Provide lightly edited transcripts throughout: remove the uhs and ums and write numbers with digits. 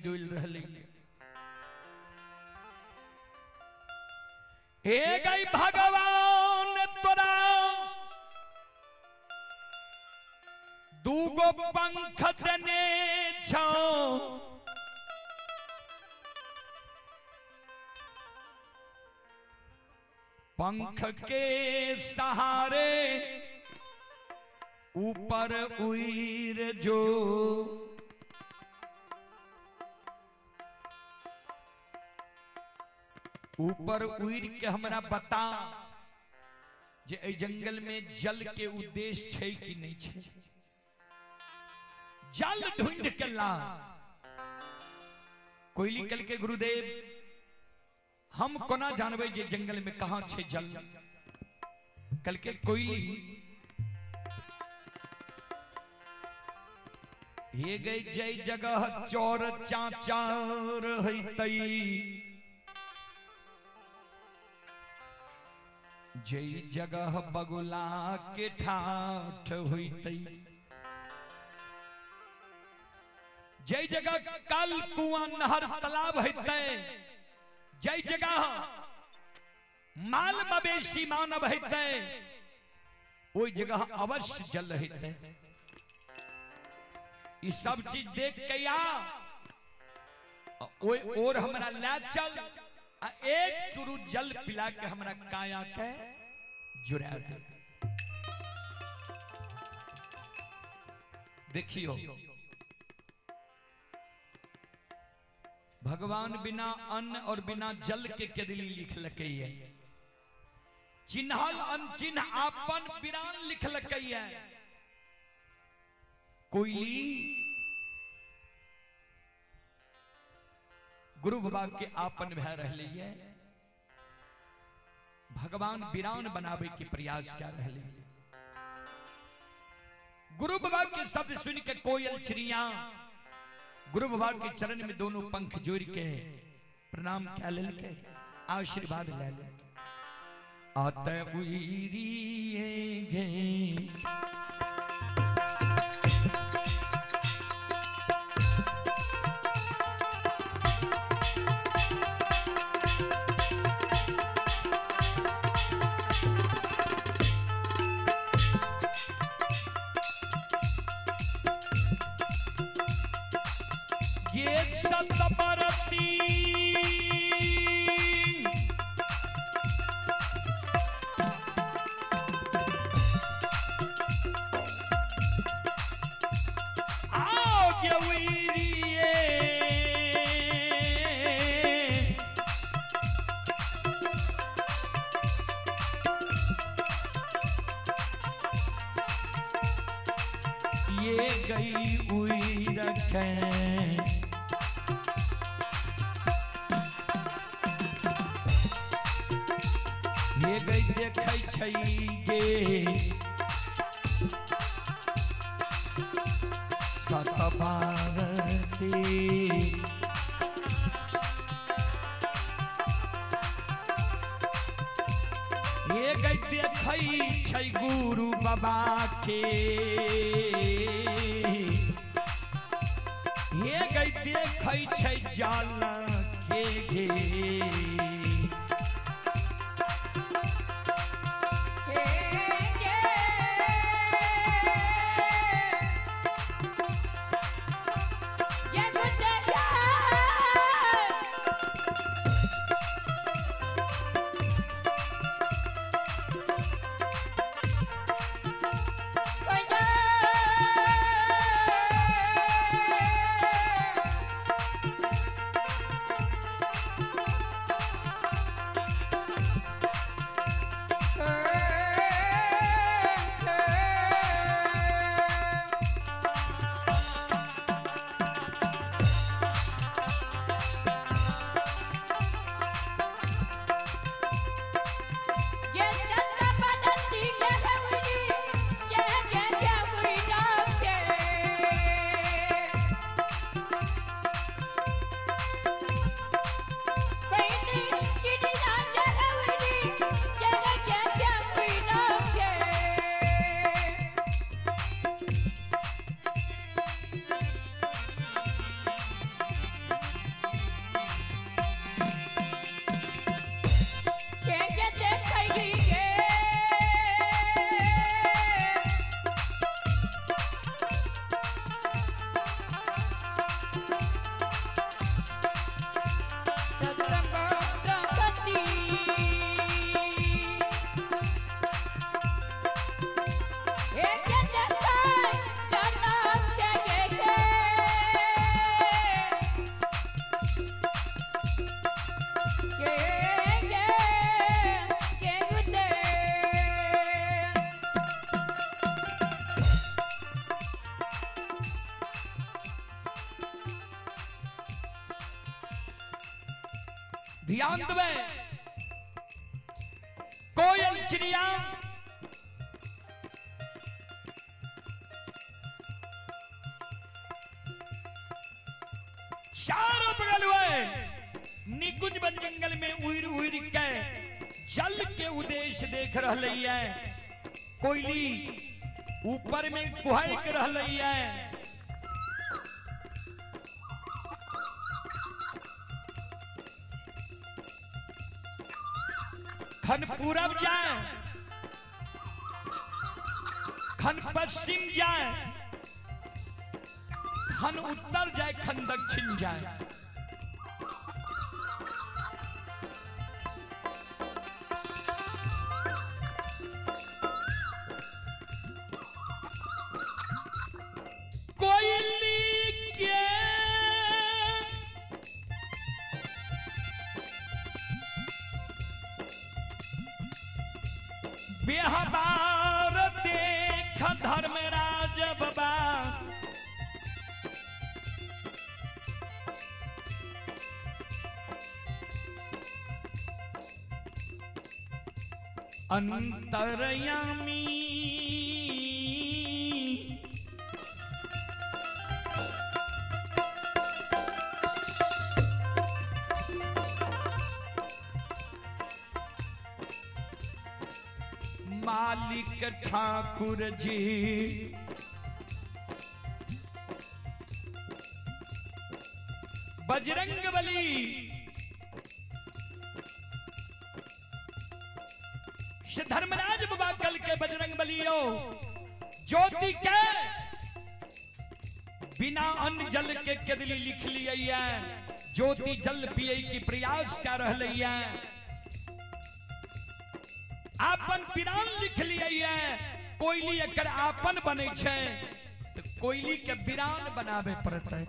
डोलि रहलै। हे गई भगवान तोरा दूगो पंख देने छौ, पंख के सहारे ऊपर उड़ जो, ऊपर उड़ के हमरा बता जे एहि जंगल में जल के उद्देश्य छै कि नहीं छै। जल ढूंढ के ला। कोयली कल के गुरुदेव हम कोना जानबै जे जंगल में कहाँ छै जल। कल के कोयली हे गई जय जगह चोर चाचार होइतई, जय जगह बगुला के ठाठ होइतई, जय जगह कल कुआं नहर तालाब होइतै, जय जगह माल मवेशी मानव होइतै, ओहि जगह अवश्य जल होइतै। ई सब चीज देख के आ ओहि ओर हमरा लै चल आ एक चुरू जल पिला के हमरा काया के जुड़ा दे। देखियो भगवान बिना अन्न और बिना जल के केदली लिखलकै है, चिन्हल अनचिन्ह आपन बिरान लिखलकै है। कोयली गुरु बाबा के आपन भय रहले है, भगवान बिरान बनावे के प्रयास कर रहले है। गुरु बाबा के शब्द सुन के कोयल चिड़िया गुरु बाबा के चरण में दोनों पंख जोड़ के प्रणाम कह लेलकै, आशीर्वाद ले लेलकै। आते उइरिए गे ये सतबरती आओ के उइरिए ये गई उई रखे ये गई देखै छै गे सतबारती। ये गई देखै छै गुरु बाबा के, ये गई देखै छै जल के गे। ध्यान देबै। कोयल चिड़िया चारों बगल हुए निकुंज वन जंगल में उड़ उड़ के जल के उद्देश्य देख रहले है। कोयली ऊपर में कुहक रहले है। खन पूरब जाए, खन पश्चिम जाए, खन उत्तर जाए, खन दक्षिण जाए। कोयली के बिहार देख धर्मराज बाबा, अंतरयामी मालिक ठाकुर जी, बजरंग बली श्री धर्मराज बाबा कल के बजरंग बलियो ज्योति के बिना अन्न जल के केदली लिख लिये है। ज्योति जल पिए की प्रयास कर रहे है। आपन पिरान लिख लिये है। कोयली एकर आपन बने छै तो कोयली के बिरान बनावे पड़ते।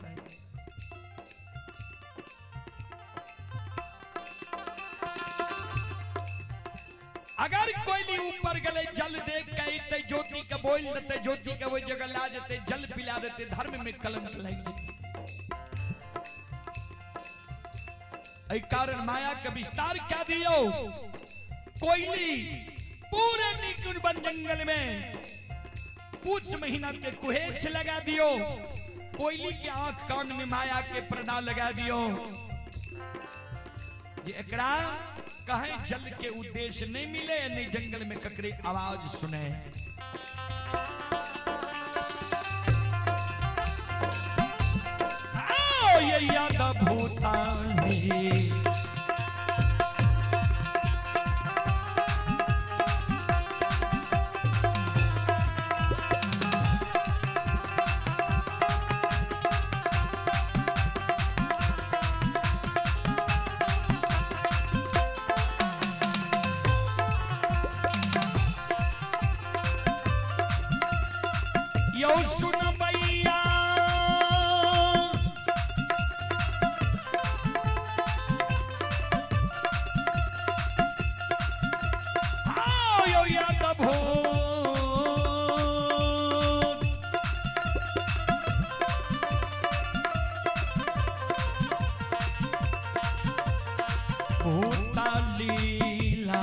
अगर कोयली ऊपर गले जल देख के अइते ज्योति के बोल देते, ज्योति के वो जगह ला देते, जल पिला देते, धर्म में कलंक लग जेते। एहि कारण माया के विस्तार क्या दियो। कोयली पूरे निकुंज वन जंगल में कुछ महीना के कुहेस लगा दियो। कोयली के आंख कान में माया के पर्दा लगा दियो। जे एकरा कहीं जल के उद्देश्य नहीं मिले, नहीं जंगल में ककरे आवाज सुने। आओ ये याद भूतानी यो सुन भैया, आओ यो याद भूत भूता लीला।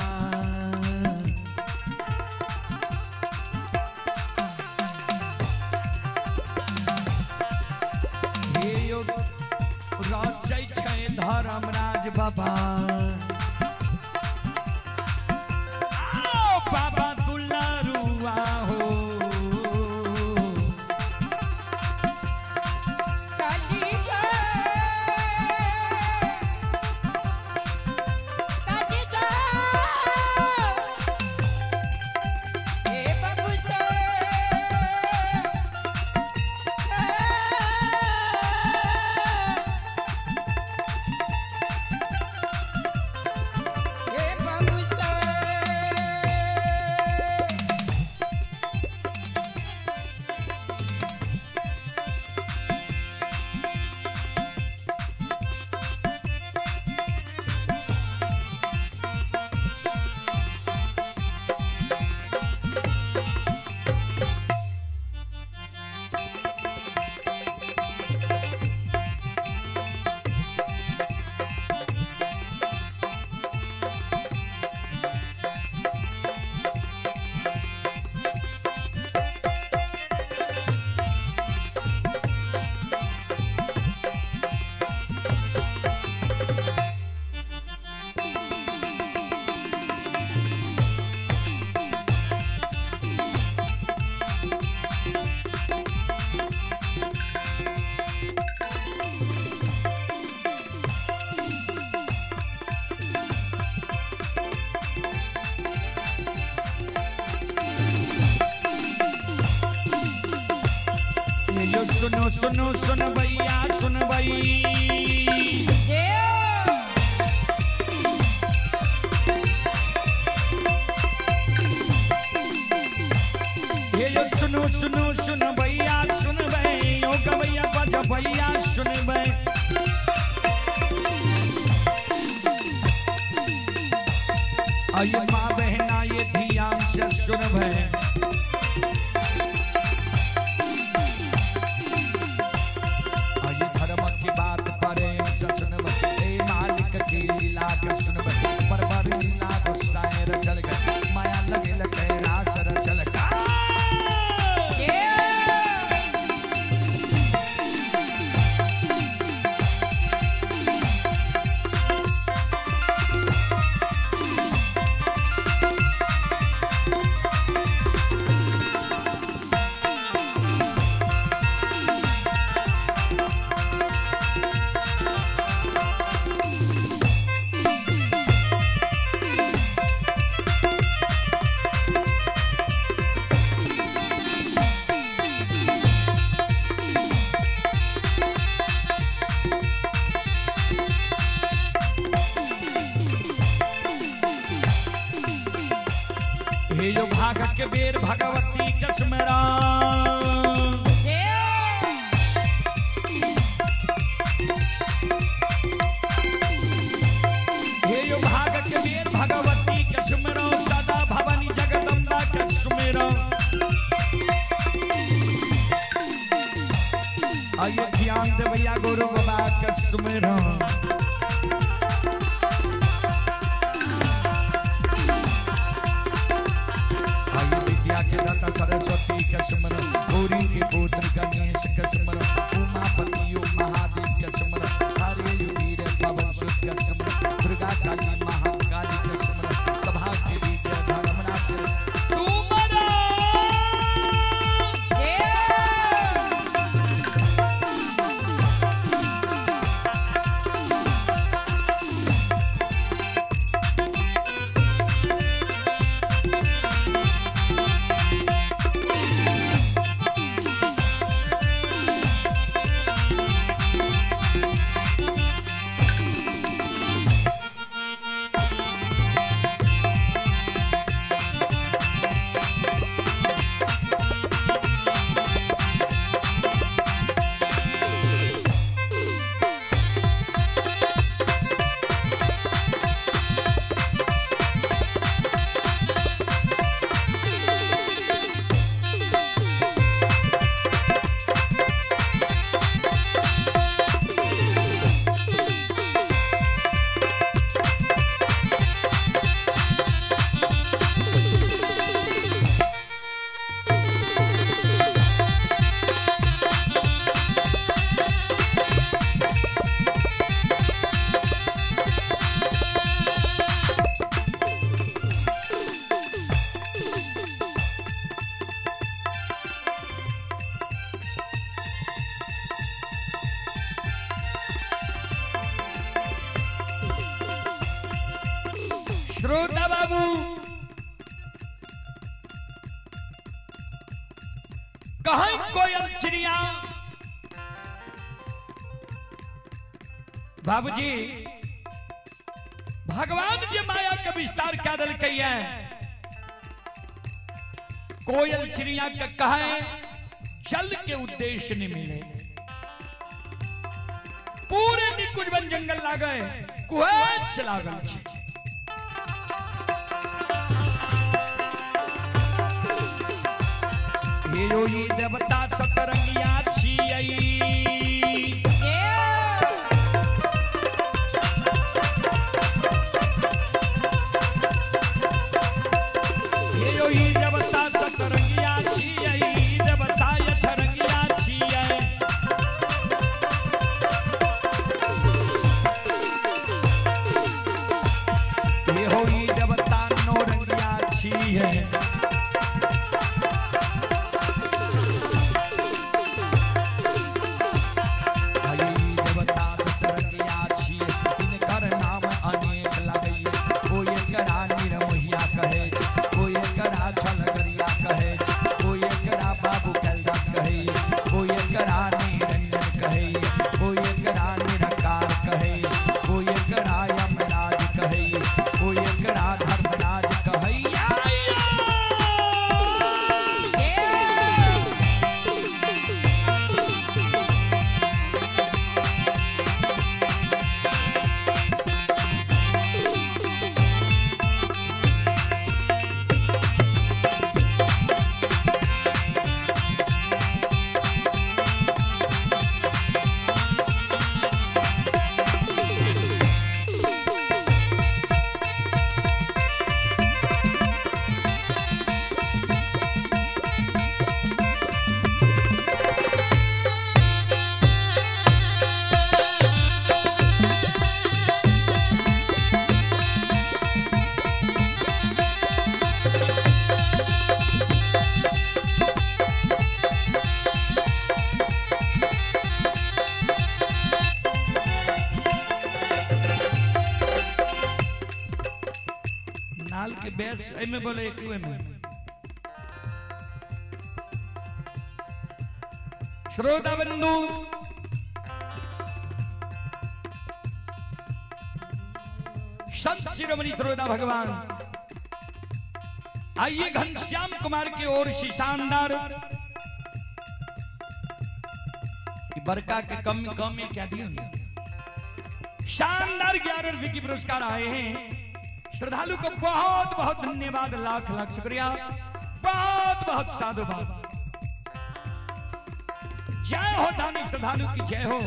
धर्मराज बाबा, आओ बाबा दुलारुआ हो। यो सुनो सुनो सुनबैया सुनबई। हे यो सुनो सुनो सुनबैया सुनबै, यो गवैया बजबैया सुनबै। आइए माँ बहना ये ध्यान से सुनबै। आइए धर्म की बात प्रेम से सुनबै, हे मालिक की लीला के सुनबै। पर लीला गुस्साए रचल गए, माया लगे लगे रास रचल का। हे यो भाग के बेर भगवती कसमरा। हे यो भाग के बेर भगवती कसमरो, सदा भवानी जगदम्बा कसमेरो। आइए ध्यान दे भैया गुरु बाबा कसमेरो। विद्या के दाता सरस्वती के सुमर, गौरी के पुत्र गणेश के सुमर, उमापति यो महादेव के सुमर, हरे वीर पवन सुत के सुमर, दुर्गा काली महाकाली के सुमर, सभा के बीच धर्मनाथ सुमर। श्रोता बाबू कहीं कोयल चिड़िया। बाबूजी भगवान जी माया के विस्तार क्या दल है, कोयल चिड़िया के कहे जल के उद्देश्य नहीं मिले, पूरे निकुंज वन जंगल लागे कुहेस लागल छे। हे यो ई देवता सतरंगिया छियै, हे यो ई देवता सतरंगिया छियै, देवता अठरंगिया छियै। हे हो ई देवता नौरंगिया छियै। झाल के बेस एमे बोले एक में। श्रोता बंधु संत शिरोमणि श्रोता भगवान, आइए घनश्याम कुमार की ओर से शानदार बरका के कम कम में क्या दिया, शानदार 11 रुपए की पुरस्कार आए हैं। श्रद्धालु को बहुत बहुत धन्यवाद, लाख लाख शुक्रिया, बहुत बहुत साधुवाद। जय हो दानी श्रद्धालु की जय हो,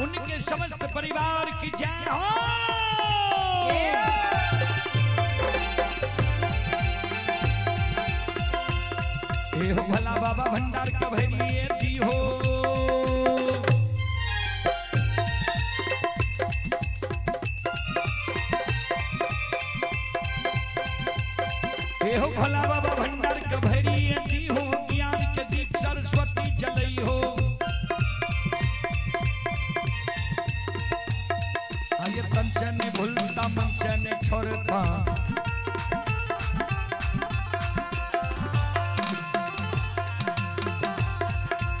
उनके समस्त परिवार की जय हो। हे हो भला बाबा भंडार का भरिए जी हो, हे हो भला बाबा भंडार का भरिए जी हो, ज्ञान के दीप सरस्वती जलई हो। आये कंचन भूलता मंचन छोड़ता,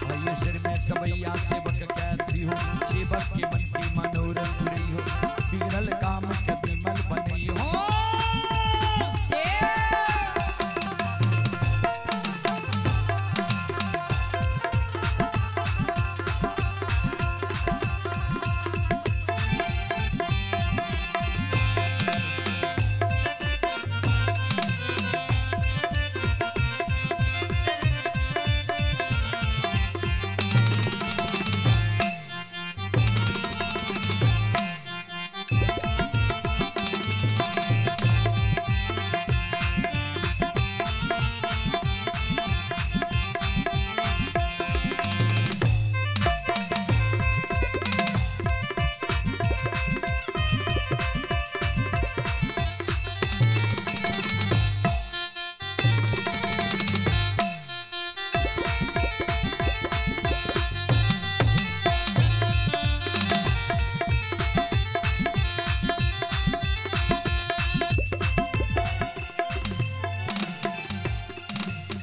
आये सिर में सबैया सेवक कहती हो, सेवक के मन की मनोरथ पुरी हो, बिगड़ल काम के विमल बनई हो।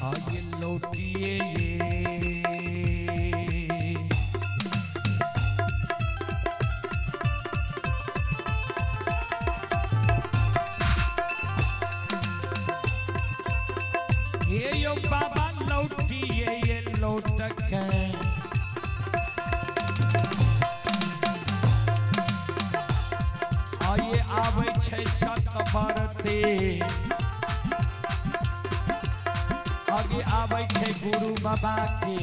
आइए लौटिए ये ये यो बाबा लौटिए ये लौटक आइए आबै छै सत बरते, आगे आबै छै गुरु बाबा के।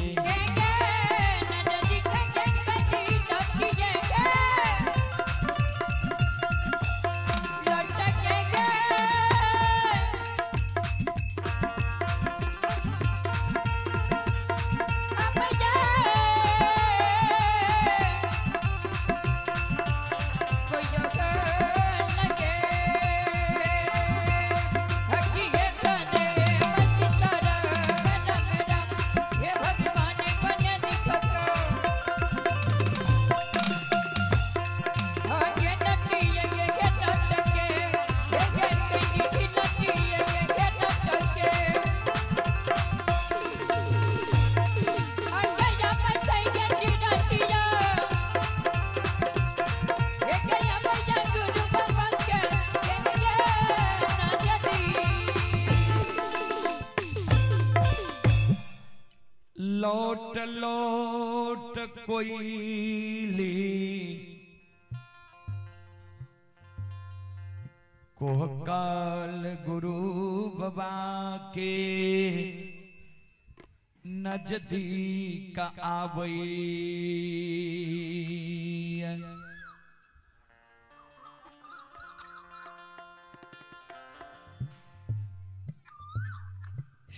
लौट लौट कोयली कोहकाल गुरु बाबा के नजदीक आवई।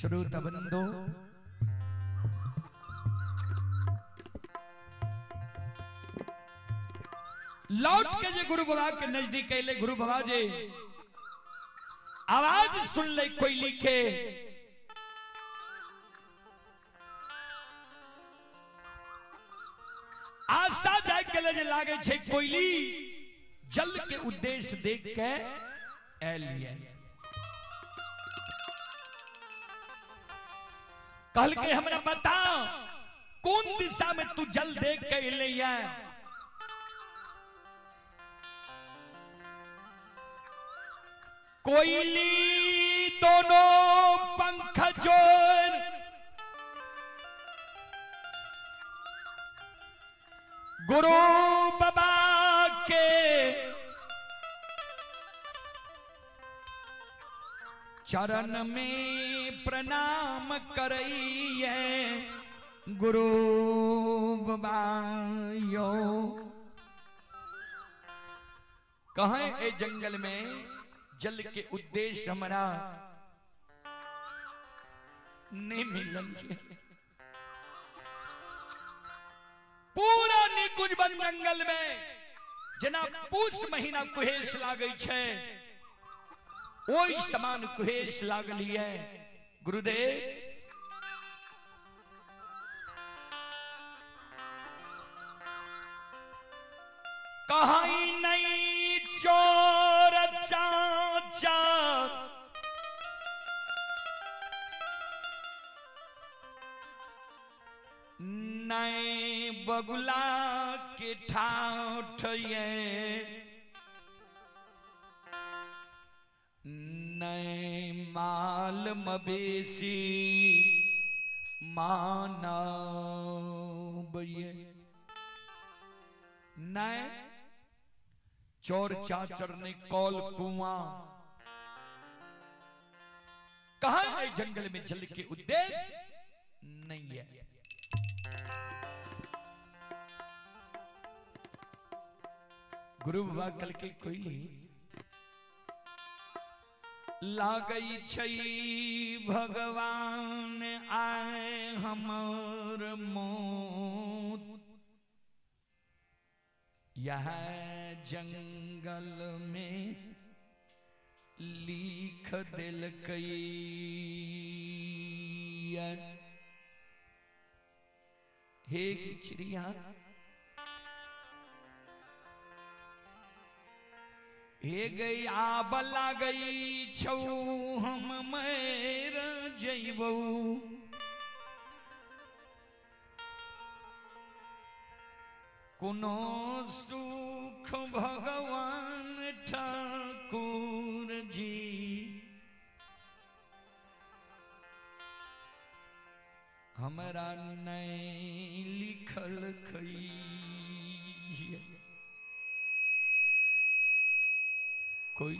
श्रोता बंधु लौट के जे गुरु बाबा के नजदीक अले, गुरु बाबा जे आवाज सुन ले कोयली के, आशा जाग के जे लागे छे कोयली जल के उद्देश्य देख के एलिए। कहल के हमरा बता कौन दिशा में तू जल देख के अइले। कोयली दोनों पंख जोड़ गुरु बाबा के चरण में प्रणाम करइए गुरु बाबा यो। कहें ए जंगल में जल के उद्देश्य हमारा नहीं मिलल। पूरा निकुंज वन जंगल में जना पूस महीना कुहेस लागै छै ओहि समान कुहेस लागल ये। गुरुदेव कहीं नहीं चोर चाचा नहीं बगुला के ठाठ ये नहीं माल मवेशी मानव ये नहीं चोर चाचर ने कौल कुआं। कहां है जंगल में जल के उद्देश्य नहीं है। गुरु बाबा कल के कोयली लागई छई भगवान आए हमर मौत यह जंगल में लिख दिलकई। हे चिड़िया हे गई आब लागई छौ हम मर जइबौ। कोनो सुख भगवान ठाकुर जी हमरा नहीं लिखल खई। कोई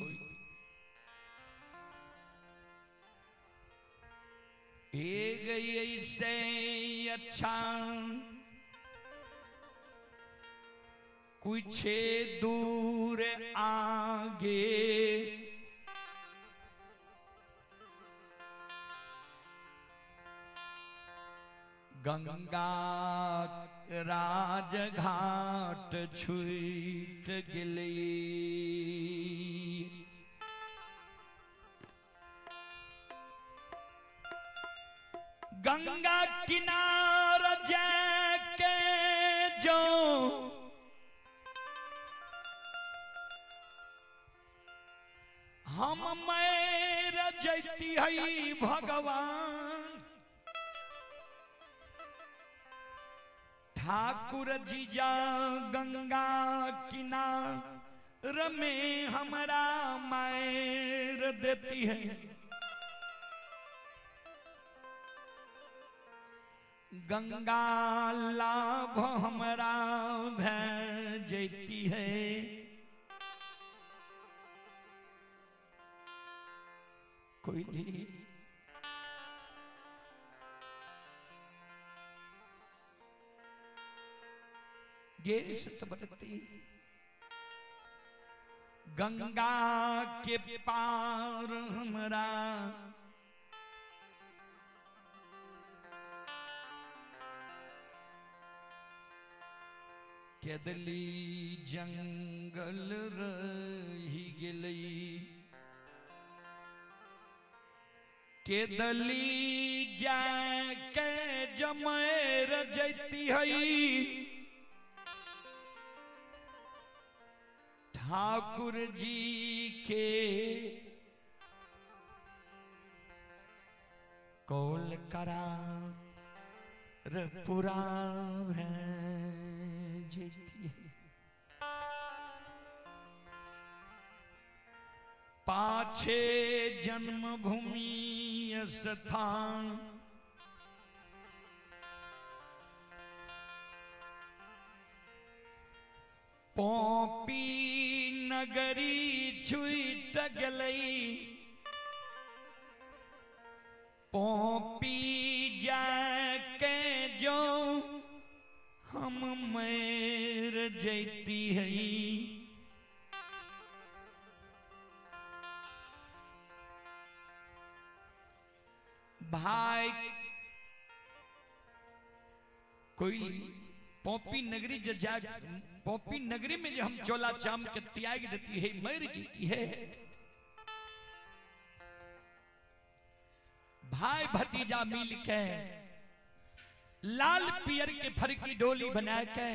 ए गई ऐसे अच्छा कुछ दूर आगे गंगा राजघाट छूट गेली। गंगा किनार जाके जो हम मर जैती है भगवान ठाकुर जीजा गंगा किनार में हमरा मार देती है। गंगा लाभ हमरा भेजती है। कोई नहीं गे सतबरती गंगा के पार हमरा केदली जंगल रही गेलई। केदली जाके जमैर जैती है ठाकुर जी के कौल करा पूरा जेती है। पाछे जन्मभूमि स्थान पोपी नगरी छुट गलई, पोपी जाके जो हम मर जैती है। भाई कोई पोपी नगरी जो जा पोपी नगरी में जो हम चोला चाम के त्याग देती है, मर जीती है। भाई भतीजा मिल के लाल पियर के फरकी डोली बना के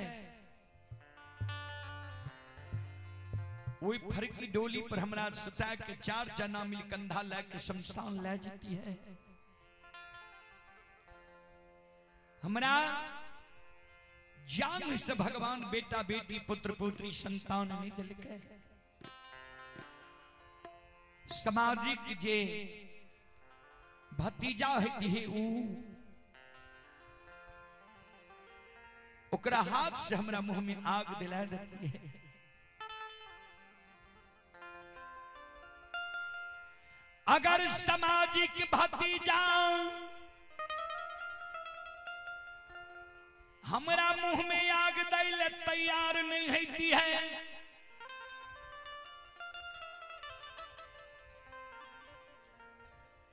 वही फरकी डोली पर हमरा सता के चार जना मिल कंधा ला के शमशान ले जाती है। हमरा जान से भगवान बेटा बेटी पुत्र पुत्री संतान नहीं दिलके। सामाजिक जे भतीजा होती है ऊ ओकरा हाथ से हमरा मुंह में आग दिला देती है। अगर सामाजिक भतीजा हमरा मुंह में आग दैले तैयार नहीं होती है,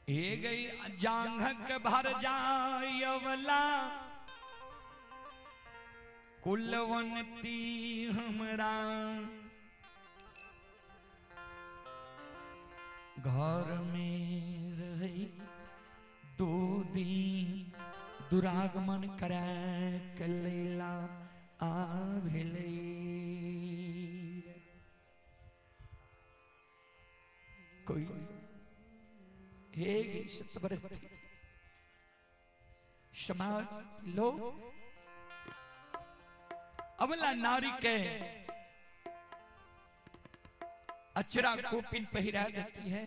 ए गई जांघक भर जायवला कुलवंती हमरा घर में रही दो दिन दुरागमन करे के लैला आ भेलै। कोई हे सतव्रती समाज लोग अबला नारी के अचरा कोपिन पहिरा देती है,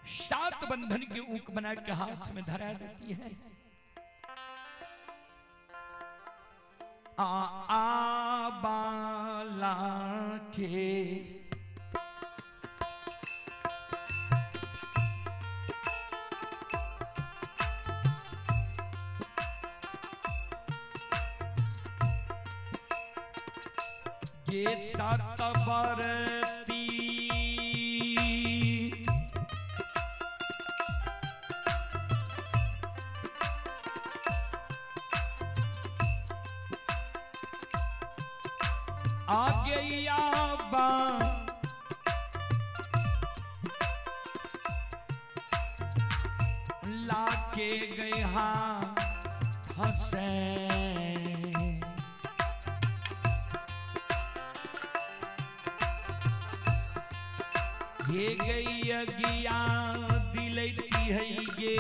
सात बंधन के ऊक बना के हाथ में धरा देती है। आ आ बाला के ये सात बरती आगे आबा लाके गए हाथ हंसे ये गई अगिया दिलती है ये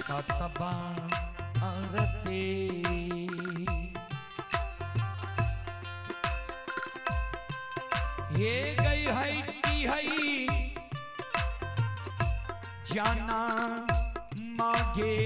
सतबा अरते ये गई है ती है जाना मांगे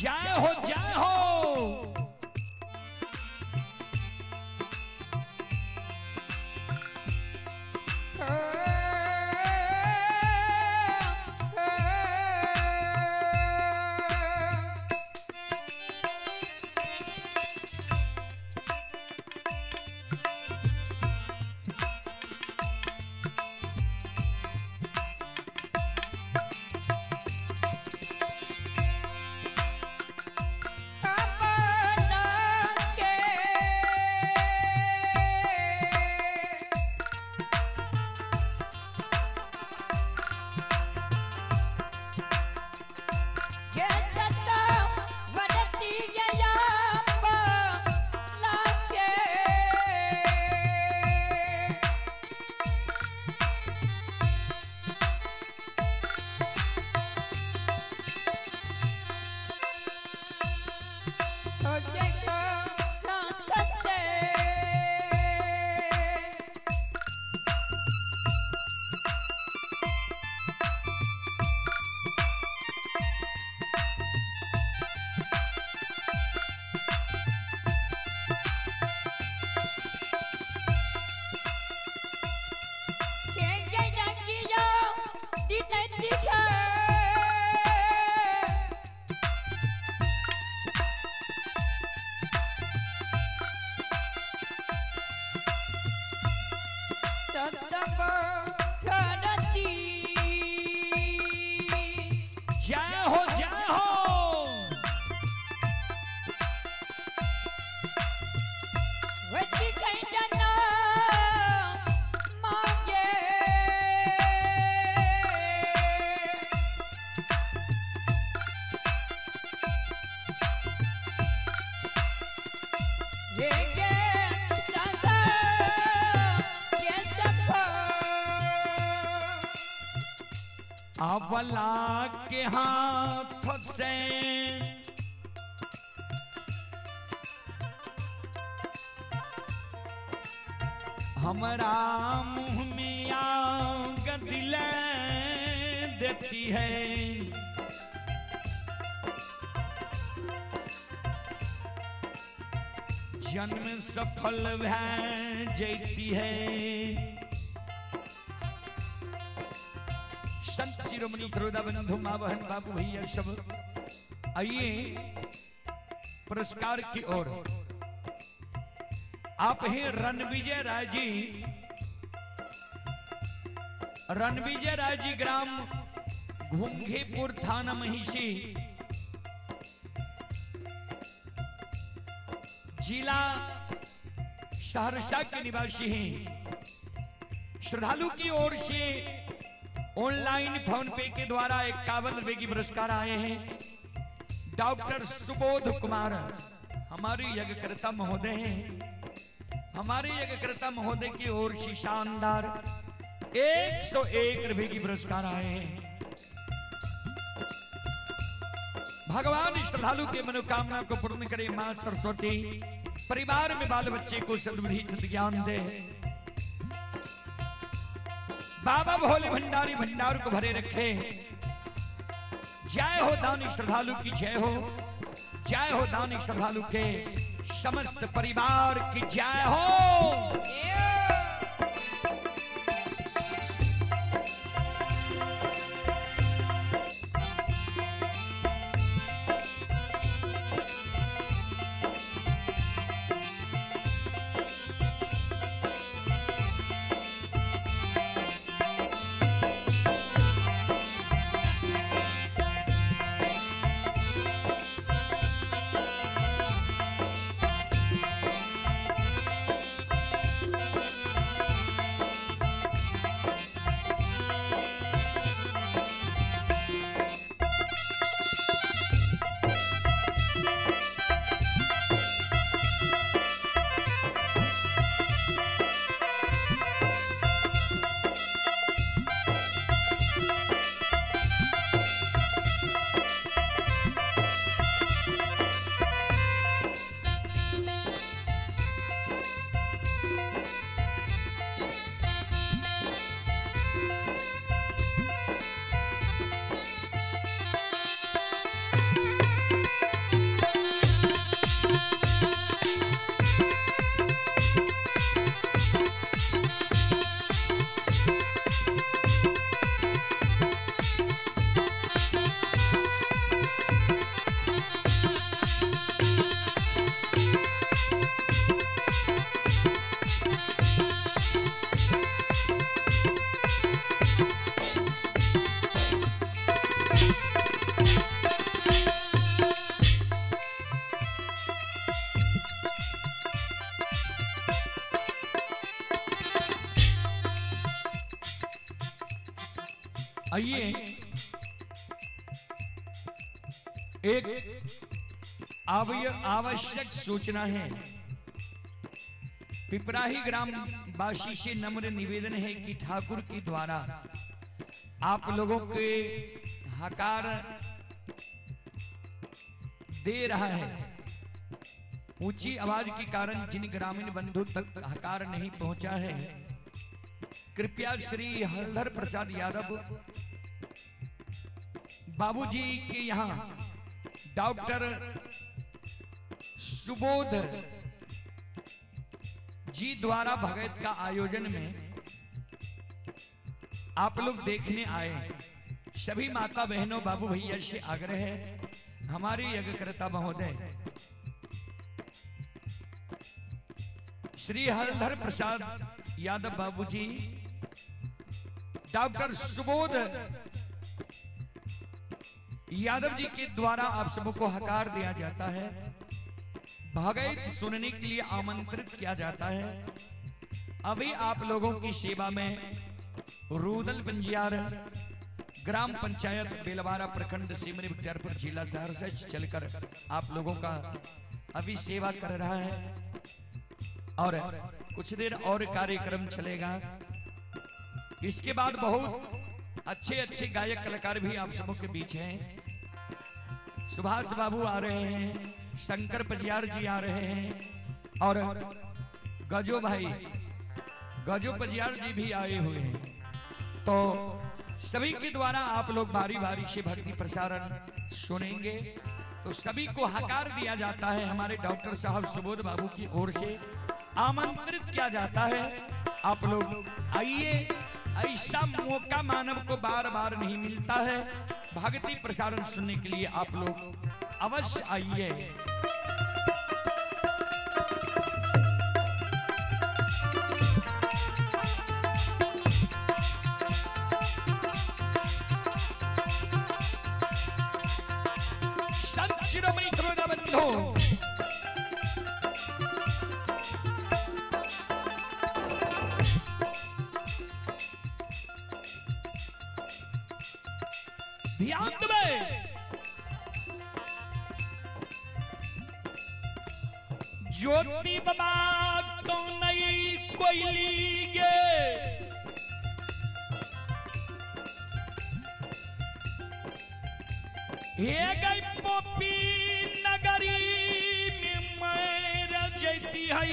जय हो जय हो। जय हो जय हो। अबला के हाथ से हमरा मुंह में आग दिले देती है। जन्म सफल भै जैती है। संत शिरोमणि त्रोदा बंधु माँ बहन बाबू भैया सब आइए पुरस्कार की ओर। आप हैं रणविजय राय जी, रणविजय राय जी ग्राम घुंघीपुर थाना महिषी जिला सहरसा के निवासी हैं। श्रद्धालु की ओर से ऑनलाइन फोन पे के द्वारा 51 रुपए की पुरस्कार आए हैं। डॉक्टर सुबोध कुमार हमारे यज्ञकर्ता महोदय हैं। हमारे यज्ञकर्ता महोदय की ओर से शानदार 101 रुपए की पुरस्कार आए हैं। भगवान श्रद्धालु के मनोकामना को पूर्ण करे मां सरस्वती। परिवार में बाल बच्चे को सद्बुद्धि सद्ज्ञान दे। बाबा भोले भंडारी भंडार को भरे रखे। जय हो दानी श्रद्धालु की जय हो। जय हो दानी श्रद्धालु के समस्त परिवार की जय हो। आइए एक आवश्यक सूचना है। पिपराही ग्राम वासी से नम्र निवेदन है कि ठाकुर के द्वारा आप लोगों के हकार दे रहा है। ऊंची आवाज के कारण जिन ग्रामीण बंधु तक हकार नहीं पहुंचा है, कृपया श्री हलधर प्रसाद यादव बाबूजी के यहाँ डॉक्टर सुबोध जी द्वारा भगत का आयोजन में आप लोग देखने आए सभी माता बहनों बाबू भैया से आग्रह है, हमारे यज्ञकर्ता महोदय श्री हलधर प्रसाद यादव बाबूजी, डॉक्टर सुबोध यादव जी के द्वारा आप सबको हकार दिया जाता है, भगत सुनने के लिए आमंत्रित किया जाता है। अभी आप लोगों की सेवा में रूदल पंजियार, ग्राम पंचायत बेलवारा, प्रखंड सिमरी बख्तियारपुर, जिला सहरसा से चलकर आप लोगों का अभी सेवा कर रहा है और कुछ देर और कार्यक्रम चलेगा। इसके बाद बहुत अच्छे अच्छे गायक कलाकार भी आप सबों के बीच हैं। सुभाष बाबू आ रहे हैं, शंकर पंजियार जी आ रहे हैं और गजो भाई गजो पंजियार जी भी आए हुए हैं। तो सभी के द्वारा आप लोग बारी बारी से भक्ति प्रसारण सुनेंगे। तो सभी को हकार दिया जाता है, हमारे डॉक्टर साहब सुबोध बाबू की ओर से आमंत्रित किया जाता है। आप लोग आइए, ऐसा मौका मानव को बार बार नहीं मिलता है। भक्ति प्रसारण सुनने के लिए आप लोग अवश्य आइए। संत शिरोमणि बंधु ध्यान दे, ज्योति बाबा तो नई कोयली गे, हे गई पोपी नगरी में मैं जैती है।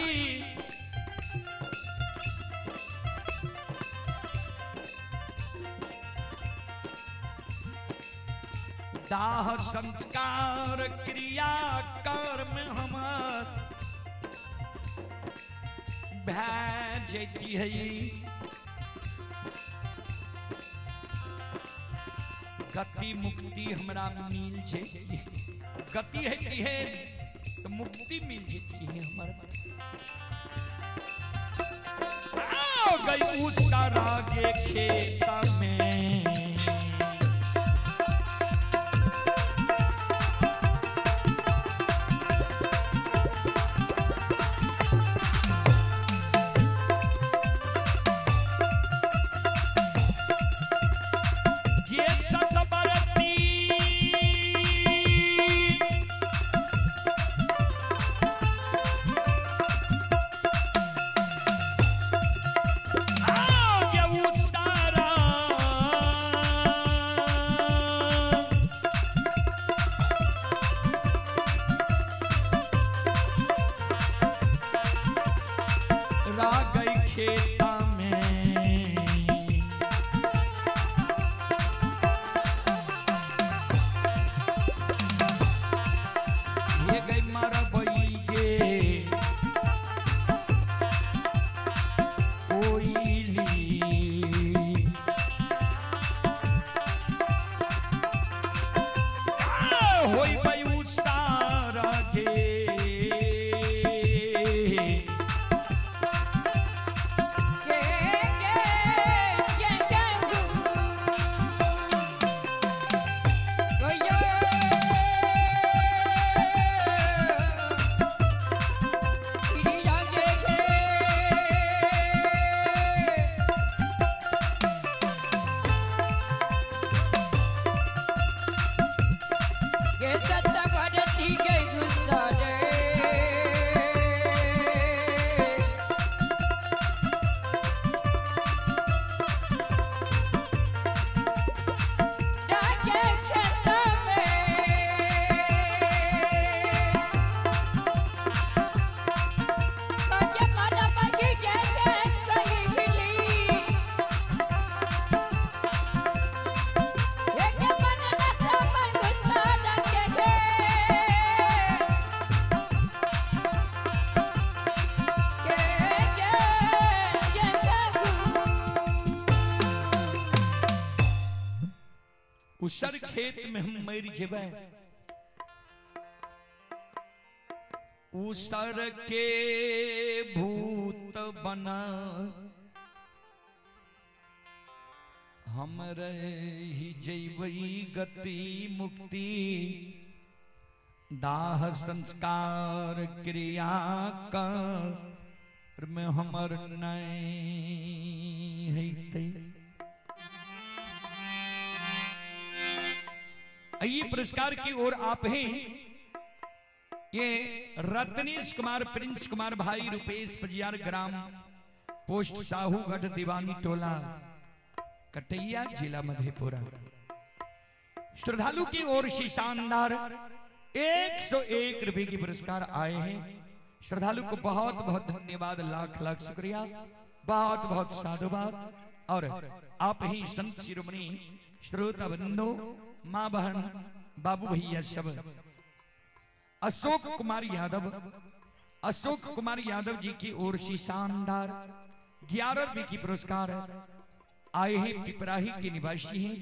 दाह संस्कार क्रिया कर्म हमार भै जैती है। गति मुक्ति हमरा मिल जैती है, गति है की है तो मुक्ति मिल जैती है हमारा। गई उतारा के खेत में उतारा। उसर खेत में हम मर जेबै। उसर के भूत बना हम रही जैबै गति मुक्ति दाह संस्कार क्रिया कर में हमर नहीं हेतै। ये पुरस्कार की ओर आप हैं ये रत्नेश कुमार प्रिंस कुमार भाई रुपेश पजियार ग्राम पोस्ट साहूगढ़ दीवानी टोला कटैया जिला मधेपुरा। श्रद्धालु की ओर से शानदार 101 रुपए की पुरस्कार आए हैं। श्रद्धालु को बहुत बहुत धन्यवाद, लाख लाख शुक्रिया, बहुत बहुत साधुवाद। और आप ही संत शिरोमणि श्रोता बंधु माँ बहन बाबू भैया सब अशोक कुमार यादव, अशोक कुमार यादव जी की ओर से शानदार 11 रुपए की पुरस्कार आए हैं। पिपराही के निवासी हैं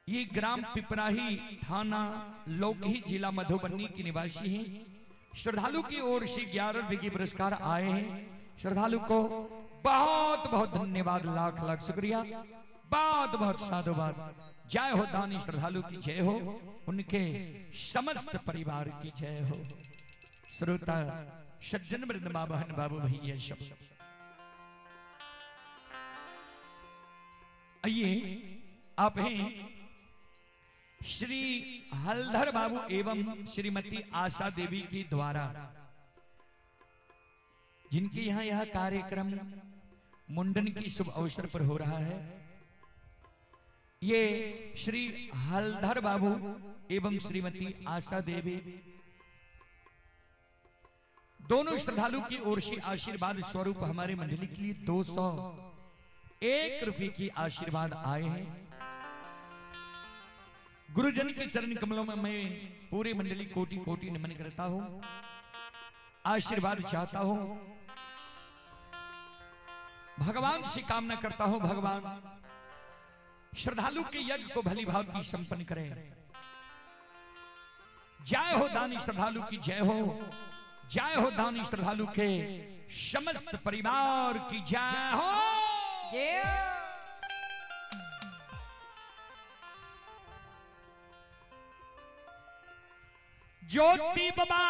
ये, ग्राम पिपराही थाना लोकही जिला मधुबनी के निवासी हैं। श्रद्धालु की ओर से 11 रुपए के पुरस्कार आए हैं। श्रद्धालु को बहुत बहुत धन्यवाद, लाख लाख शुक्रिया, बहुत बहुत साधुवाद। जय हो दानी श्रद्धालु की जय हो, उनके समस्त परिवार की जय हो। श्रोता सज्जन वृंद माँ बहन बाबू भैया सब आइए आप हैं श्री हलधर बाबू एवं श्रीमती आशा देवी की द्वारा, जिनके यहां यह कार्यक्रम मुंडन की शुभ अवसर पर हो रहा है। ये श्री हलधर बाबू एवं श्रीमती आशा देवी दोनों श्रद्धालु की ओर से आशीर्वाद स्वरूप हमारे मंडली के लिए 201 रुपये की आशीर्वाद आए हैं। गुरुजन के चरण कमलों में मैं पूरी मंडली कोटि कोटि नमन करता हूं, आशीर्वाद चाहता हूं, भगवान से कामना करता हूं भगवान श्रद्धालु के यज्ञ को भली भांति संपन्न करें। जय हो दानी श्रद्धालु की जय हो, जय हो दानी श्रद्धालु के समस्त परिवार की जय हो। जय। ज्योति बाबा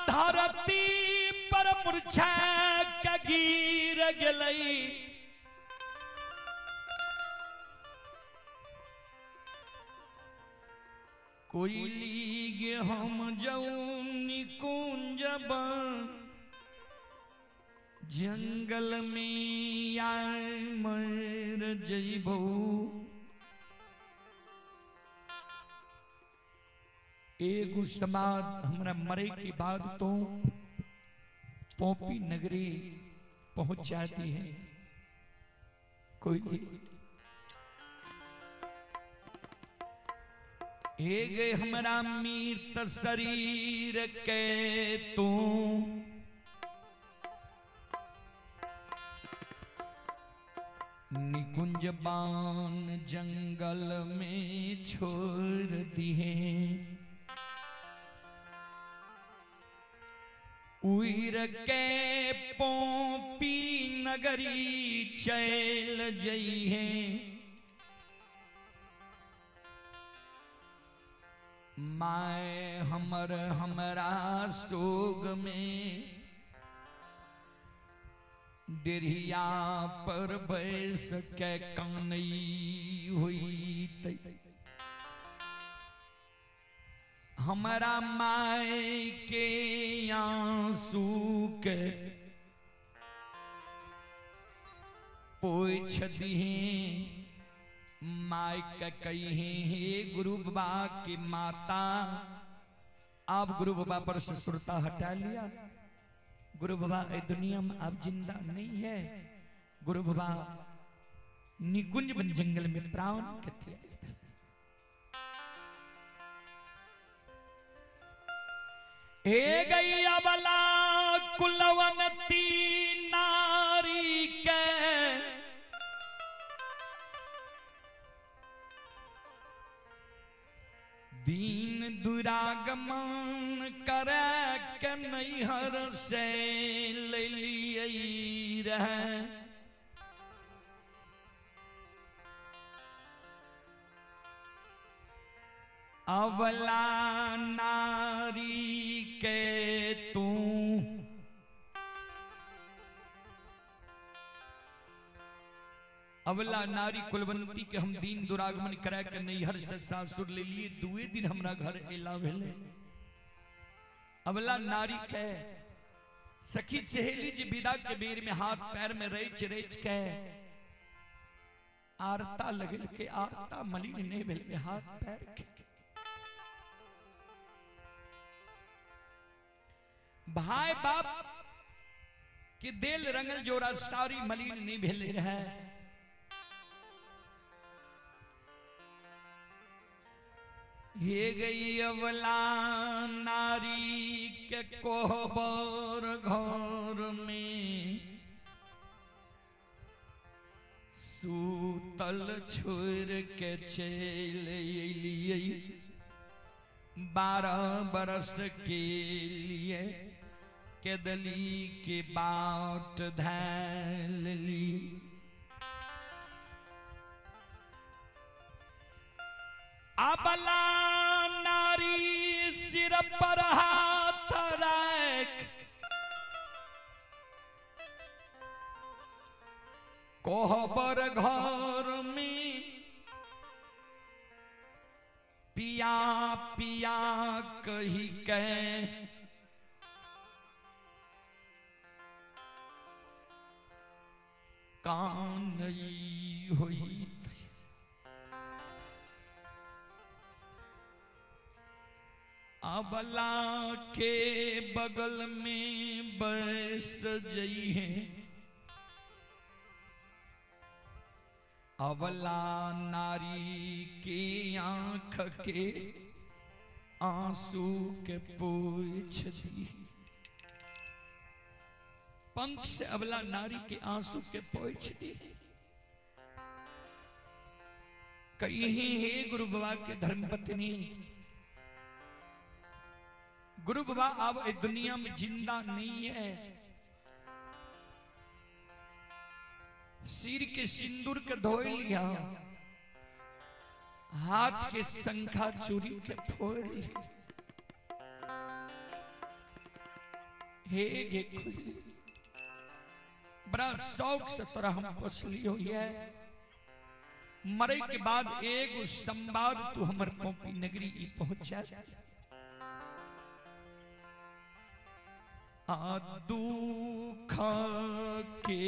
धरती पर मूर्छा के गिर गेलई, कोई गे हम जाऊं निकुंज बन जंगल में आए मर जइबो। एगो समाद हमरा मरे के बाद तो पोपी नगरी पहुंच जाती है। कोई एक हमरा मीत शरीर के तू निकुंज बान जंगल में छोड़ दिए, उइर के पोपी नगरी चल जइहे। My हमर हमरा सोग में डेरिया पर बैस के कानई हुई। हमरा my के आंसू के पोछ दिहे, my के कहे हे गुरु बाबा की माता। आप गुरु बाबा पर ससुरता हटा लिया, गुरु बाबा ए दुनिया में आप जिंदा नहीं है। गुरु बाबा निकुंज बन जंगल में प्राण के त्याग। हे गैया वाला कुलवंती नारी के दुरागमन करे के नैहर से ले लिए रहे। अवला नारी के तू अवला नारी कुलवंती के हम दीन दुरागमन करा के नैहर से सासुर ले लिए, दुए दिन हमरा घर एला भेले। अवला नारी के सखी सहेली जी विदा के बेर में हाथ पैर में रच रच के आरता लगल के आरता मलिन नहीं भेल हाथ पैर के। भाई बाप के देल रंगल जोरा सारी मलिन नहीं भेले रहे। हे गई अवला नारी के कोहबर घर में सूतल छोड़ के चल अलिए 12 बरस के लिए केदली के बाट धैल ली। अबला नारी सिर पर हाथ रख कोहबर घर में पिया पिया कही के कान हुई। अबला के बगल में बैस जइहे अवला नारी के आंख के आंसू के पोंछ दी। पंख से अबला नारी के आंसू के पोंछ दी। कहीं हे गुरु बाबा के धर्मपत्नी, गुरु बाबा अब इस दुनिया में जिंदा नहीं है। सिर के सिंदूर के धोए लिया, हाथ के शंखा चूरी के फोड़ लिया। हे गे खुली बड़ा शौक से तोरा हम पोसली हुई है। मरे के बाद एगो संवाद तू हमर पोपी नगरी ई पहुंचा। आ दुख के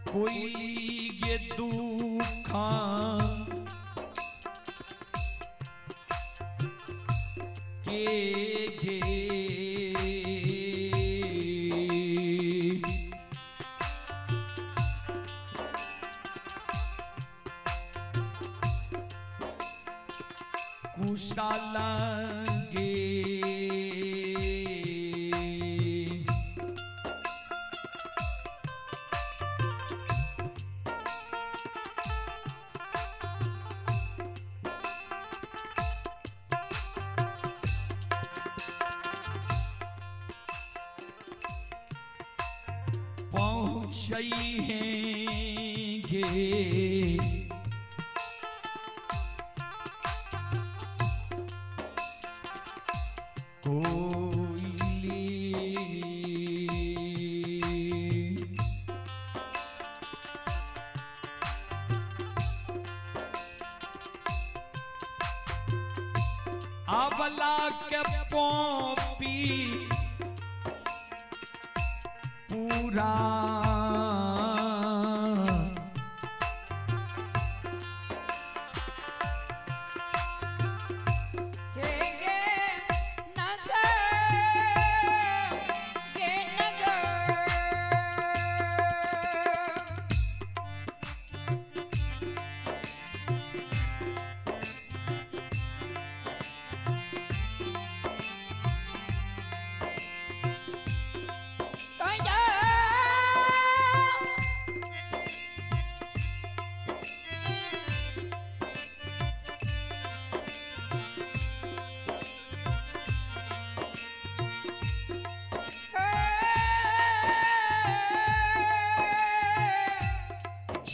कोई ये दुखा के गे कुशाला गे पहुंचई है गे अबला के पोपी पूरा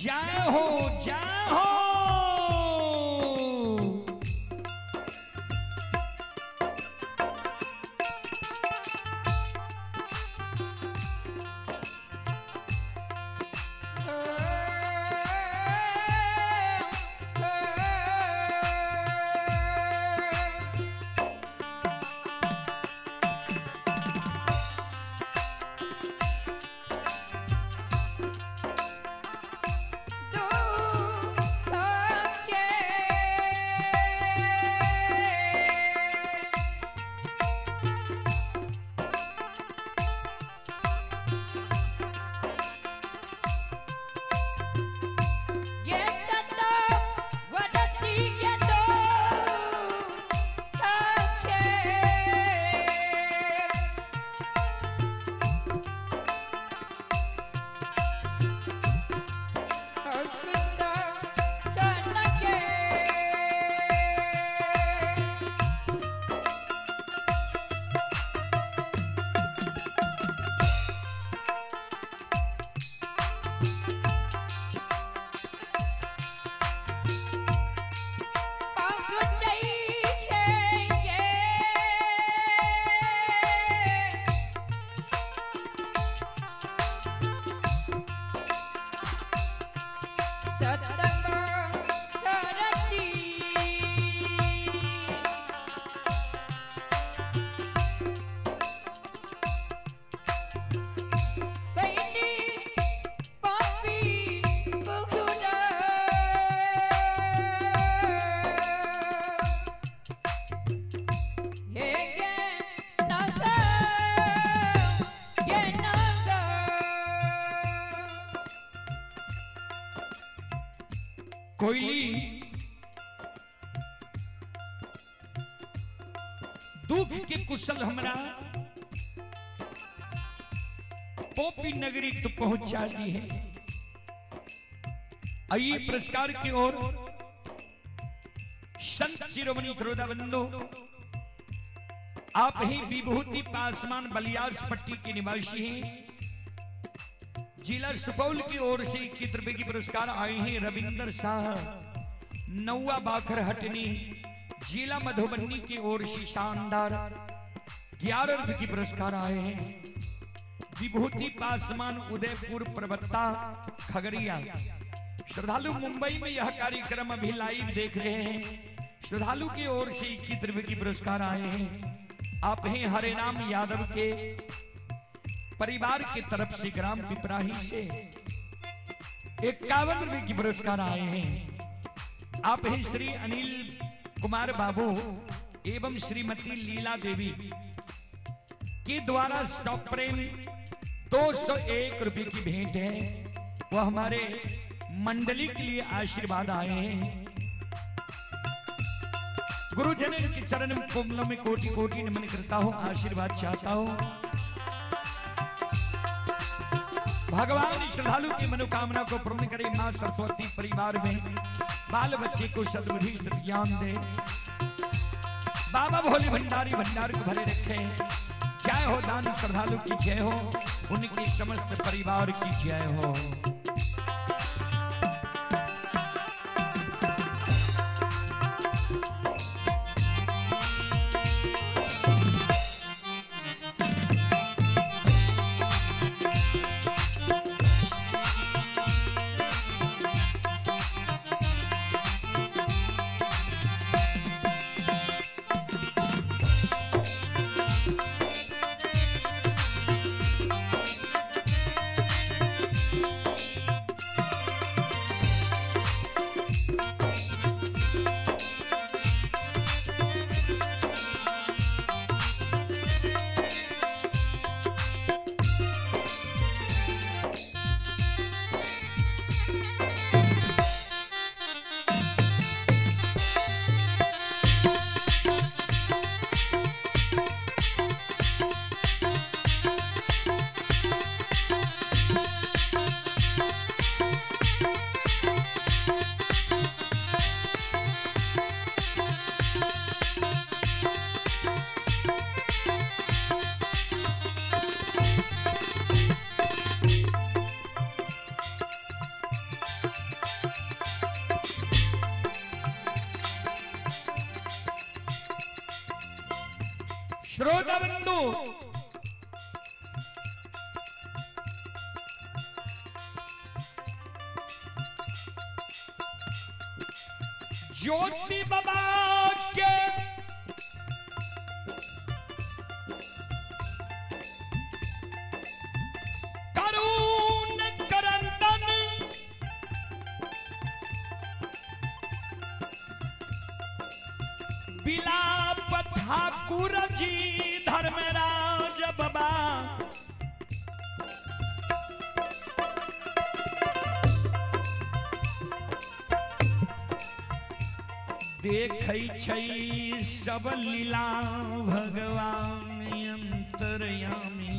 जय हो जय हो। कोयली दुख के कुशल हमरा पोपी नगरी तो पहुंचा दी है। आइए पुरस्कार की ओर संत शिरोमणि श्रोता बंधु, आप ही विभूति पासवान बलियास पट्टी के निवासी हैं, जिला सुपौल की ओर से 21 रुपए की पुरस्कार आए हैं। रविंद्र शाह नौवा बाखर हटनी जिला मधुबनी की ओर से शानदार 11 रुपए की पुरस्कार आए हैं। विभूति पासवान उदयपुर प्रवक्ता खगड़िया। श्रद्धालु मुंबई में यह कार्यक्रम अभी लाइव देख रहे हैं। श्रद्धालु की ओर से 21 रुपए की पुरस्कार आए हैं। आप हैं हरे राम यादव के परिवार की तरफ से ग्राम पिपराही से 51 रुपए की पुरस्कार आए हैं। आप हैं श्री अनिल कुमार बाबू एवं श्रीमती लीला देवी के द्वारा सप्रेम 201 रुपए की भेंट है। वह हमारे मंडली के लिए आशीर्वाद आए हैं। गुरुजन के चरण कोमलों में कोटि कोटि नमन करता हूं, आशीर्वाद चाहता हूं। भगवान श्रद्धालु की मनोकामना को पूर्ण करे। मां सरस्वती परिवार में बाल बच्चे को सद्बुद्धि सद्ज्ञान दे। बाबा भोले भंडारी भंडार को भरे रखे। जय हो दान श्रद्धालु की जय हो, उनकी समस्त परिवार की जय हो। श्रोता बंधु, ज्योति बाबा के करुण करंदन बिलाप ठाकुर जी धर्मराज बाबा देखै छै सब लीला भगवान अंतर्यामी।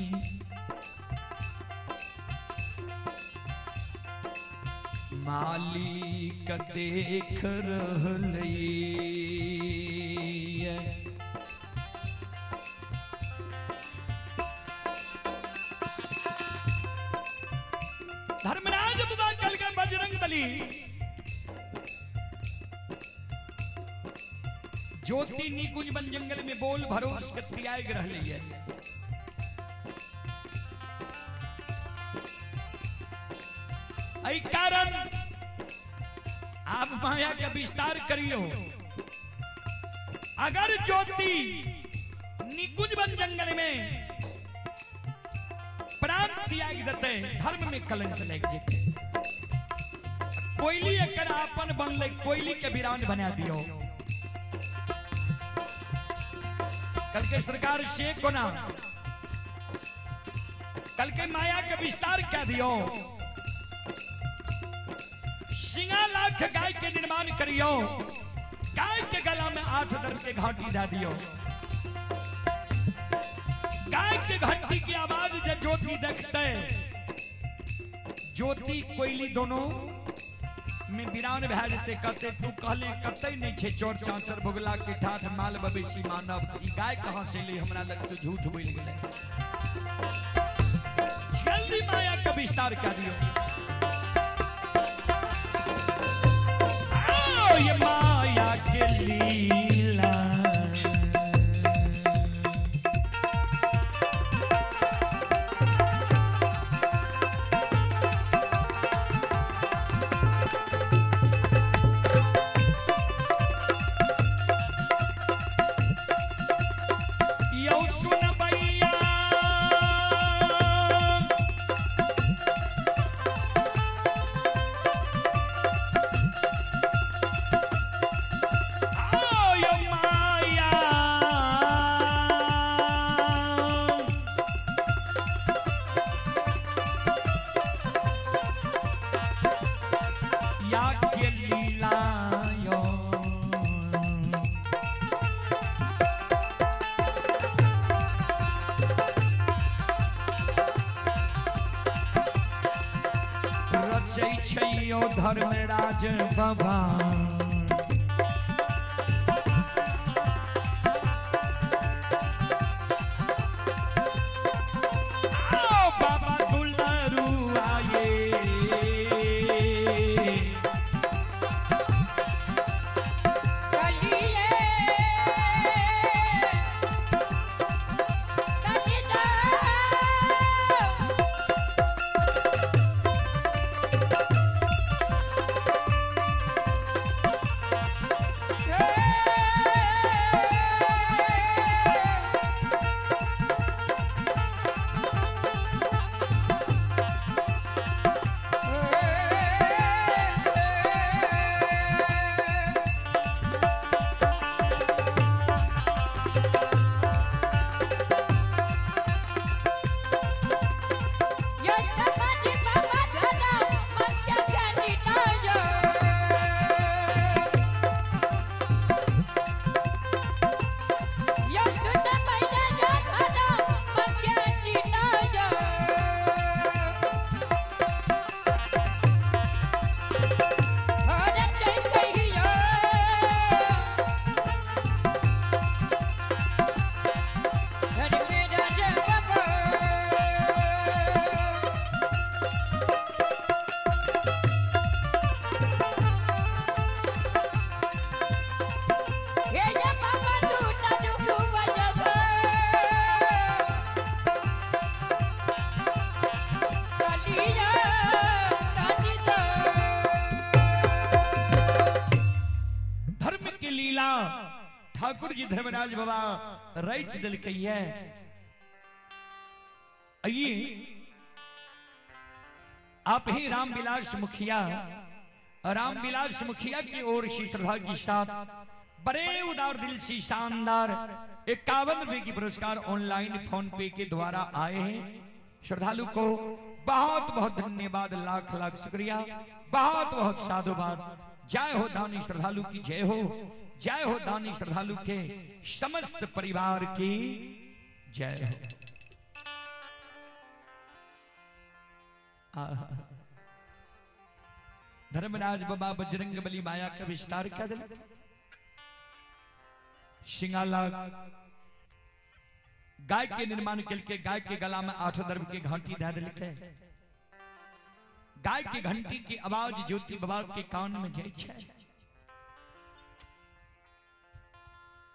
मालिक देख रहलै। धर्मराज बाबा कल के बजरंग बली ज्योति निकुंज वन जंगल में बोल भरोस के त्याग रहली है। एहि कारण आप माया के विस्तार करियो। अगर ज्योति निकुंज वन जंगल में प्राण त्याग देते, धर्म में कलंक लग जेते। कोयली एकर अपन बनले, कोयली के वीरान बना दियो। कल के सरकार से कोना कल के माया के विस्तार क्या दियो। सिंगा लाख गाय के निर्माण करियो, गाय के गला में 8 दर के घाटी दा दियो। गाय के घंटी की आवाज जब ज्योति देखते, ज्योति कोयली दोनों में वीरान भए जेतै। कहते तू कहले कतै नहीं छे चोर चांचर भोगला के ठाठ माल बवेशी मानव, ई गाय कहां से ले हमरा लग तो झूठ बोल गेलै। जल्दी माया के विस्तार कर दियो। आओ ये माया के लीला यौ सुन भैया, आओ यौ माया या के लीला यो। रचै छै यौ धर्मराज बाबा, आओ बाबा दुलारू आए। कलिए कलिदा ठाकुर जी धर्मराज बाबा रच दिलकै ये। आइए आप ही रामविलास मुखिया, रामविलास मुखिया की ओर से श्रद्धा के साथ बड़े उदार दिल से शानदार 51 रुपए की पुरस्कार ऑनलाइन फोन पे के द्वारा आए हैं। श्रद्धालु को बहुत बहुत धन्यवाद, लाख लाख शुक्रिया, बहुत बहुत साधुवाद। जय हो दानी श्रद्धालु की जय हो, जय हो दानी श्रद्धालु के समस्त परिवार की जय हो। धर्मराज बाबा बजरंग बली माया का विस्तार कर दिल। सिंगाला गाय के निर्माण के गाय के गला में 8 दर्भ के घंटी दे दिल के। गाय के घंटी की आवाज ज्योति बाबा के कान में जाय छै।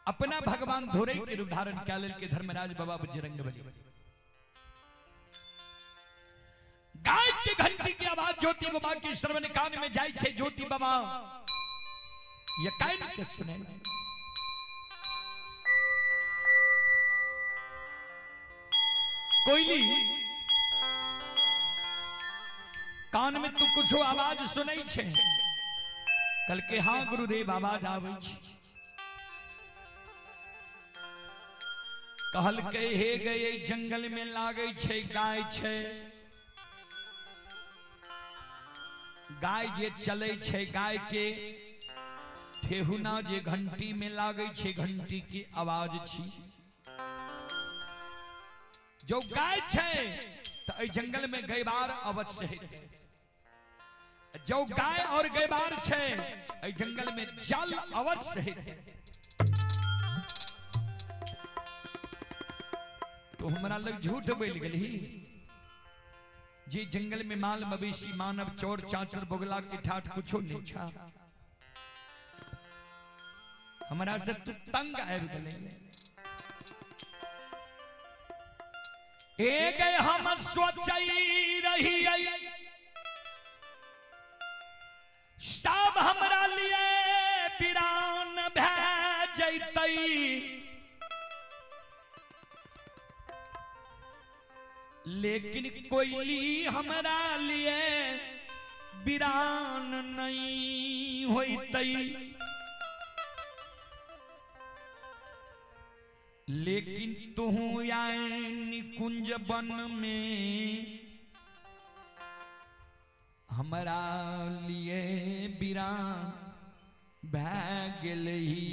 अपना भगवान धोरे के रूप धारण कर लेल के धर्मराज बाबा बजरंग बली। गाय के घंटी की आवाज ज्योति बाबा के श्रवण कान में जाय छै। ज्योति बाबा ये कान के सुने। कोयली कान में तू कुछ आवाज सुनै छे? कल के हाँ गुरुदेव आवाज आवे छे। कहल के हे गए जंगल में लागे छे गाय छे, गाय जे चले छे, गाय के ठेहुना जे घंटी में लागे छे, घंटी की आवाज छी। जो गाय छे तो जंगल में गैबार अवश्य हेतै। जो गाय और गैबार छे जंगल में जल अवश्य हेतै। तो हमरा लग झूठ बोल गेलही जे जंगल में माल मवेशी मानव चोर चाचर बगला के ठाठ कुछो नहीं छा। हमरा से तू तंग आबि गेलै। ए गए हम सोचई रही सब हमरा लिए वीरान भै जैतई, लेकिन कोयली हमरा लिए वीरान नहीं होतई। लेकिन तुहू आए निकुंज वन में हमरा लिए वीरान भै गेलही।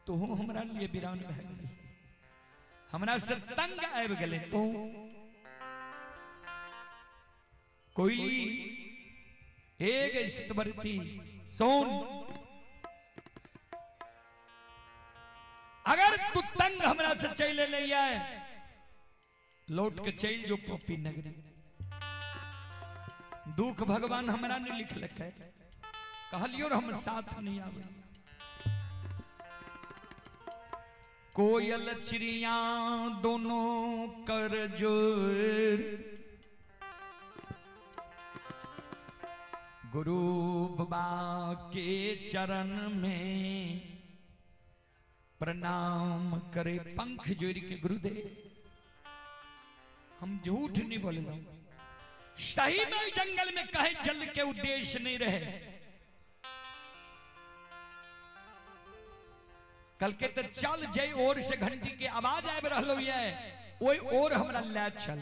तुहू हमरा लिए वीरान भै गेलही, हमरा से तंग आबि गेलै तू। कोयली एक स्तवर्ती सोन, अगर तू तंग हमरा से चल नहीं आए लौट के चल जो पपी नगरी। दुख भगवान हमरा नहीं लिखलकै, कहलियो हम साथ नहीं आवे। कोयल चिड़िया दोनों कर जोर, गुरु बाबा के चरण में प्रणाम करे पंख जोड़ के। गुरुदेव हम झूठ नहीं बोले, सही में जंगल में कहे जल के उद्देश्य नहीं रहे। कल के तो चल जय ओर से घंटी के आवाज आबि रहलो ये ओई ओर हमरा ले चल।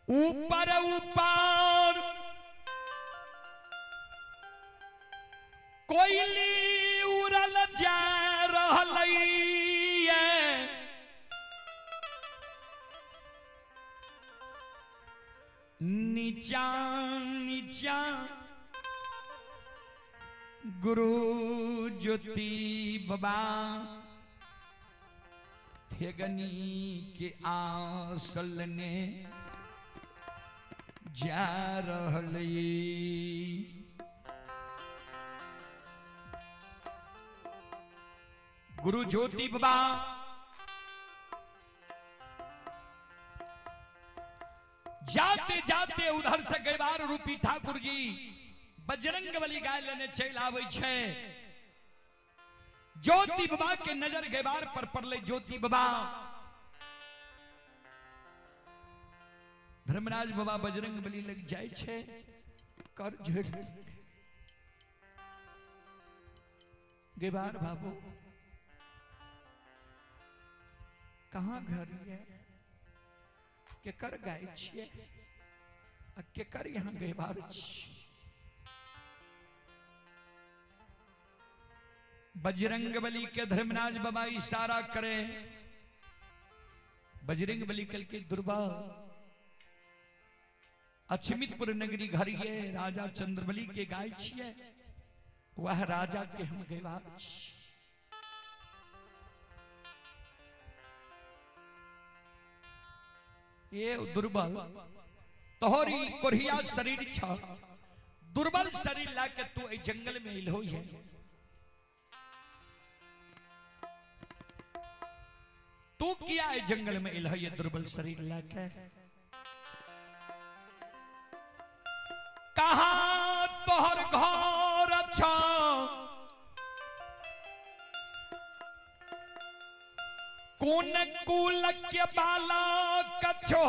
ऊपर ऊपर कोयली उड़ल जा रहलै, नीचा नीचा गुरु ज्योति बाबा थेगनी के आसल ने जा रहलै। गुरु ज्योति बाबा जाते जाते तुरंते उधर से गैबार रूपी ठाकुर जी बजरंग बली गाय लेने चल आबै छै। ज्योति बाबा के नजर गैबार पर पड़ले। ज्योति बाबा धर्मराज बाबा बजरंग बली लग जाय छै, कर झेड़ गैबार बाबू कहाँ घर ये, केकर गाय छियै आ केकर यहाँ गैबार छी। बजरंग बली के धर्मराज बाबा इशारा करे। बजरंग बली कल के दुर्बा अछमितपुर नगरी घर ये राजा चंद्रबली के गाय छियै, वह राजा के हम गैबार छी। ये दुर्बल तोहरी कोढ़िया शरीर छ, दुर्बल शरीर लाके तू ए जंगल में इलो है। तू किया ए जंगल में इलो है दुर्बल शरीर लाके? कहा तोहर घर छ, कोन कुल के बालक छो,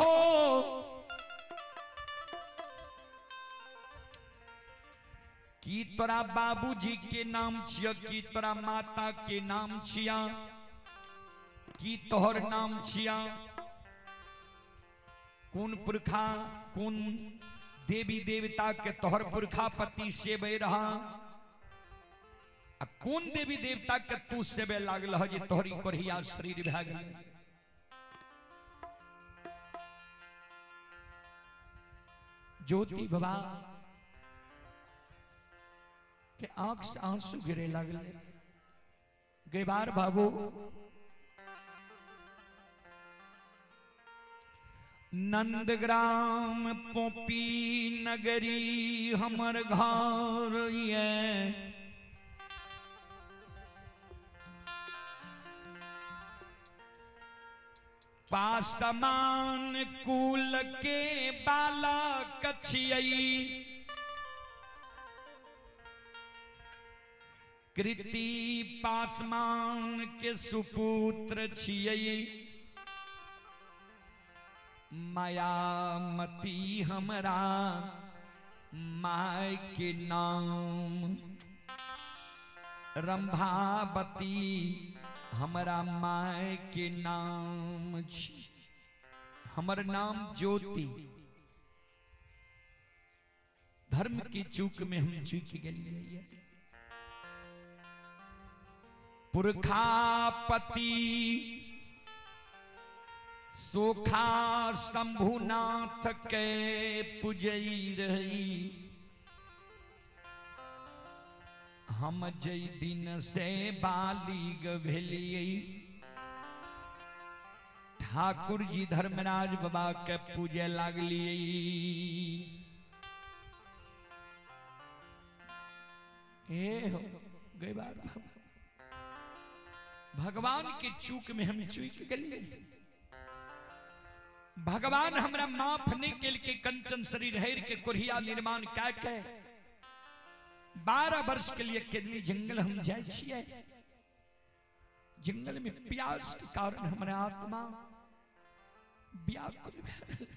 की तोरा बाबूजी के नाम छिया, की तोरा माता के नाम छिया, की तोहर नाम छिया, कोन पुरखा कोन देवी देवता के तोहर पुरखा पति सेवे रहा, आ कोन देवी देवता के तू सेवे लागल ह जे तोहरी कोढ़िया शरीर भए गेल। ज्योति बाबा के आंख से आंसू गिरे लागले। गैबार बाबू नंदग्राम पोपी नगरी हमर घर ये, पासमान कुल के बालक छियै, कृति पासमान के सुपुत्र छियै, मायामती हमरा my के नाम, रंभावती हमरा my के नाम छी, हमर नाम ज्योति। धर्म की चूक में हम चूक गेलियै। पुरखापति सोखा शंभुनाथ के पुजई रही, हम जई दिन से बालिग भेलियै, ठाकुर जी धर्मराज बाबा के पूजे लागलियै। ए हो गई बात, भगवान के चूक में हम चूक गेलियै। भगवान हमरा माफ नहीं केलकै, कंचन शरीर हेर के कोढ़िया निर्माण कै के 12 वर्ष के लिए केदली जंगल हम जाय छियै। जंगल में प्यास के कारण हमारा आत्मा व्याकुल भेल।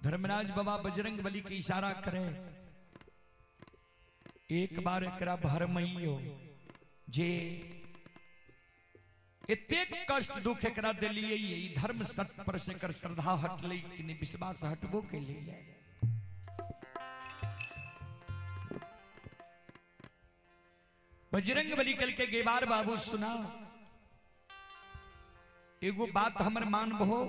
धर्मराज बाबा बजरंग बली के इशारा करे, एक बार एकरा भरमइयो जे एतेक कष्ट दुख एकरा देलियै, ई धर्म सत्य पर से एकर श्रद्धा हटलै कि नहीं, विश्वास हटबो के लिए। बजरंग बली कल के गेबार बाबू सुना एगो बात हमर मानबहो,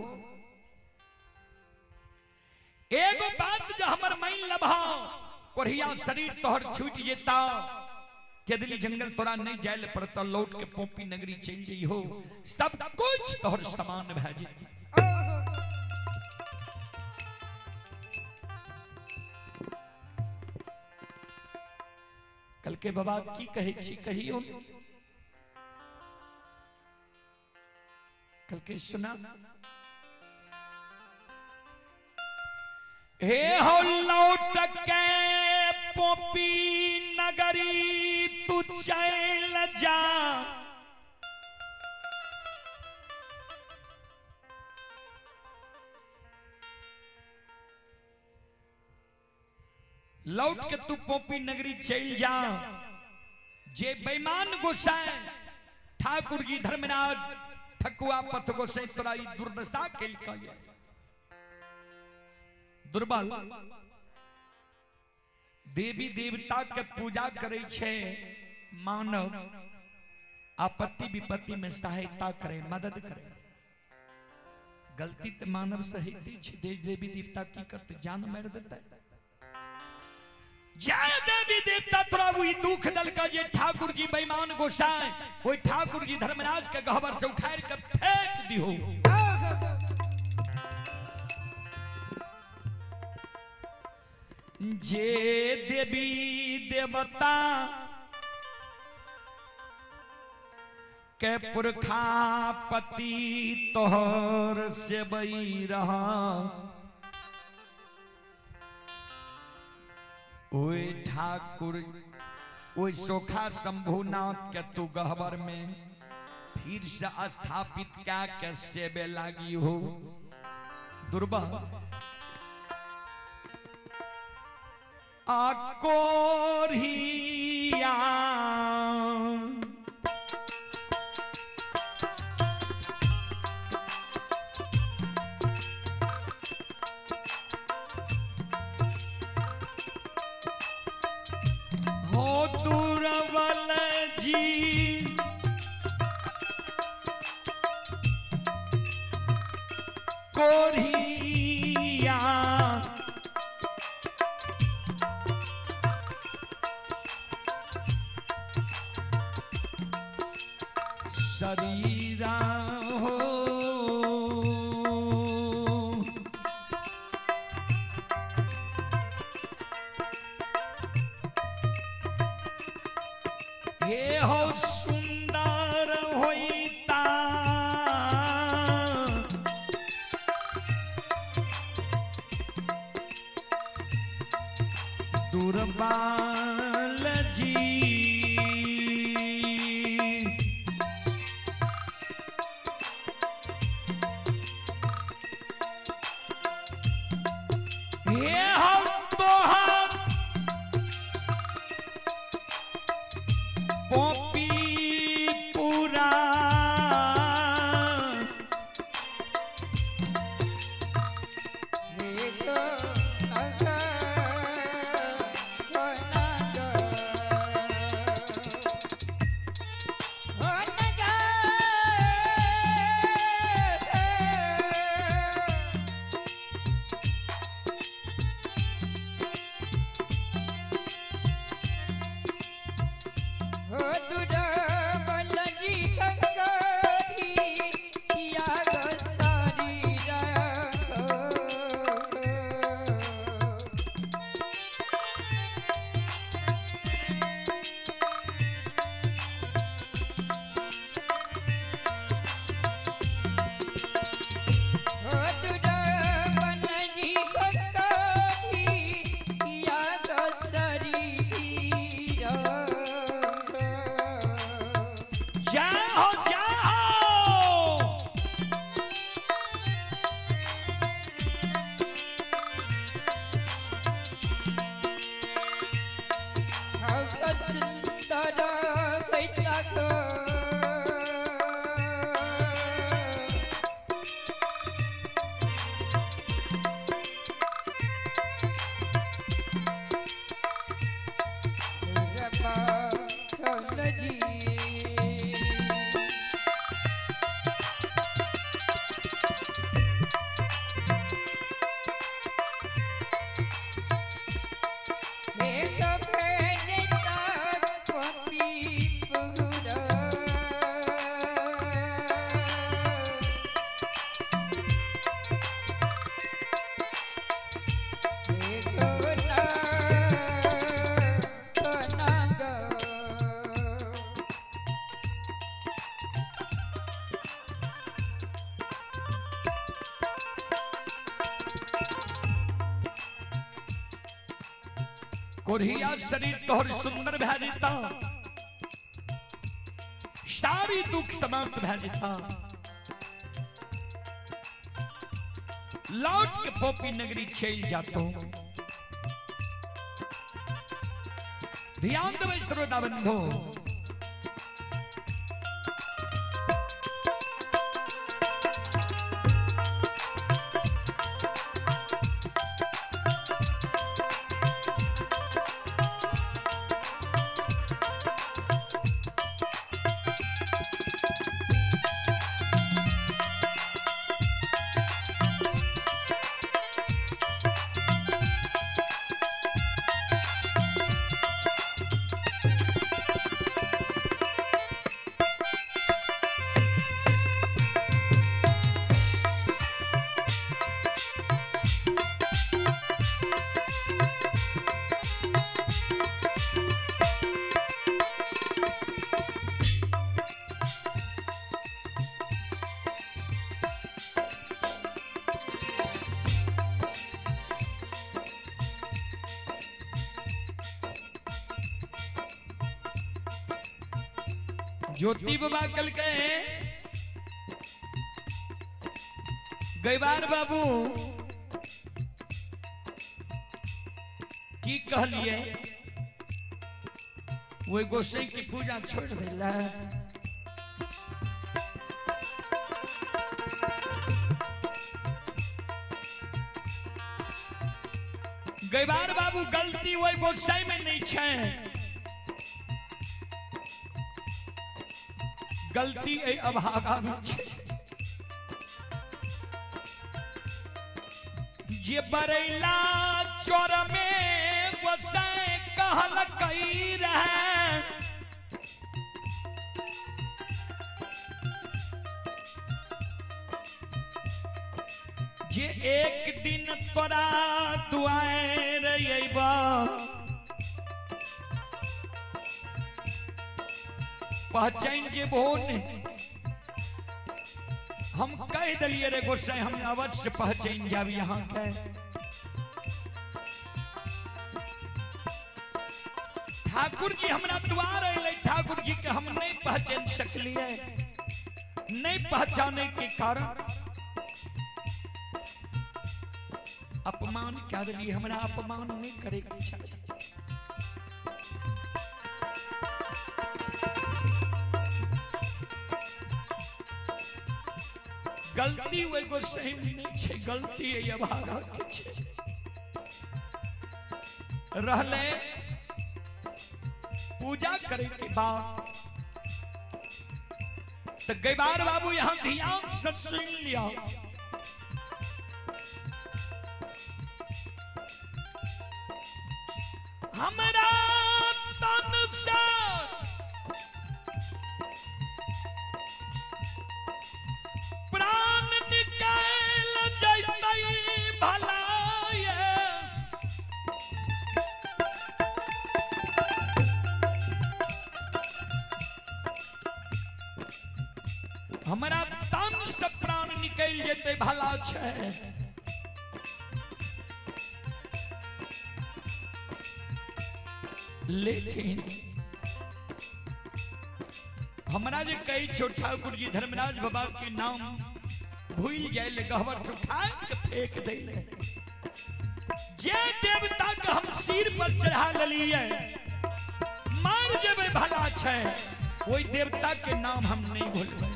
एगो बात जो हमर मान लबहो, कोढ़िया शरीर तोहर छूट जेता, केदली जंगल तोरा नहीं जायल पड़ता, लौट के पोपी नगरी चल जइहो, सब कुछ तोहर समान भए जेता। कल के बाबा की कहे छी कहियो, कल कृष्ण हे हो लौट के पोपी नगरी तू चल जा, लौट के तू पोपी नगरी चल जा। जे बेईमान गोसाई ठाकुर जी धर्मराज ठकुआ पथ गोसाई तोरा ई दुर्दशा केलकै। दुर्बल देवी देवता के पूजा करे छे मानव, आपत्ति विपत्ति में सहायता करे, मदद करे। गलती तो मानव से होती छे, देवी देवता की करते जान मार देता है। जय देवी देवता तोरा वही दुख दल का जे ठाकुर जी बेईमान गोसाई वही ठाकुर जी धर्मराज के गहबर से उखाड़ के फेंक दिहो। जे देवी देवता के पुरखा पति तोहर सेवई रहा, ओए ठाकुर ओए सोखा शंभुनाथ के तू गहबर में फिर से स्थापित क्या के सेवे लागी हो। दुर्बल आकोरिया हो दुर्बल जी कोरिया शरीरा हो हे हो सुंदर होइता दुर्बल जी हे हो तोहर पोपी पूरा कोढ़िया शरीर तोहर सुंदर भए जेता, सारी दुख समाप्त भए जेता। लौट के फोपी नगरी चल जातो। ध्यान देबै श्रोता बंधु। ज्योति बाबा कल के गैवार बाबू की कहलिए, वो गोसाई की पूजा छोड़ दिला। गैवार बाबू गलती वही गोसाई में नहीं छे, गलती ए अभागा में छे। जे बरैला चोर में गोसाई कहलकै रहे, जे एक दिन तोरा दुआर अइबा पहचान जे भोन। हम कह दिलिए रे गोसाई, हम अवश्य पहचान जाब यहाँ के। ठाकुर जी हमरा द्वार अइलै, ठाकुर जी के हम नहीं पहचान सकलिए। नहीं पहचाने के कारण अपमान क्या दिलिए, हमरा अपमान नहीं करे के चाही। गलती वही गोसाई में नहीं छे, गलती है अभागा के छे। रहले पूजा करे के बाद तो गैबार बाबू यहाँ ध्यान से सुन लिया। हमरा तन से प्राण निकाल जैतै भलाए, हमरा तन से प्राण निकल जेतै भला छै। लेकिन हमरा जे कही छो ठाकुर जी धर्मराज बाबा के नाम भूल जाए ले, गहवर से उठा के फेंक दे। जे देवता के हम सिर पर चढ़ा लेलिए, मार जेबै भला छै, ओहि देवता के नाम हम नहीं भूलबै।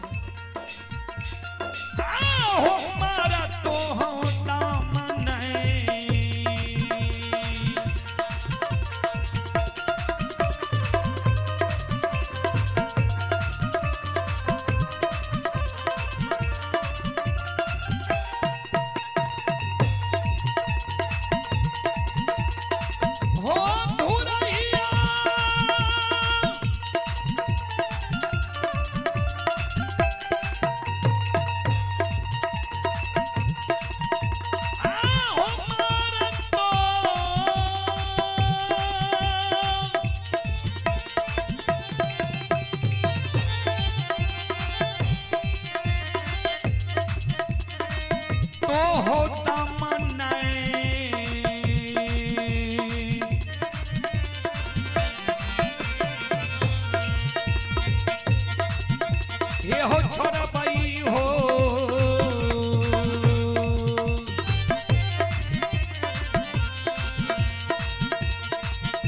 हो मारा तो हो दामन हो धुरैया,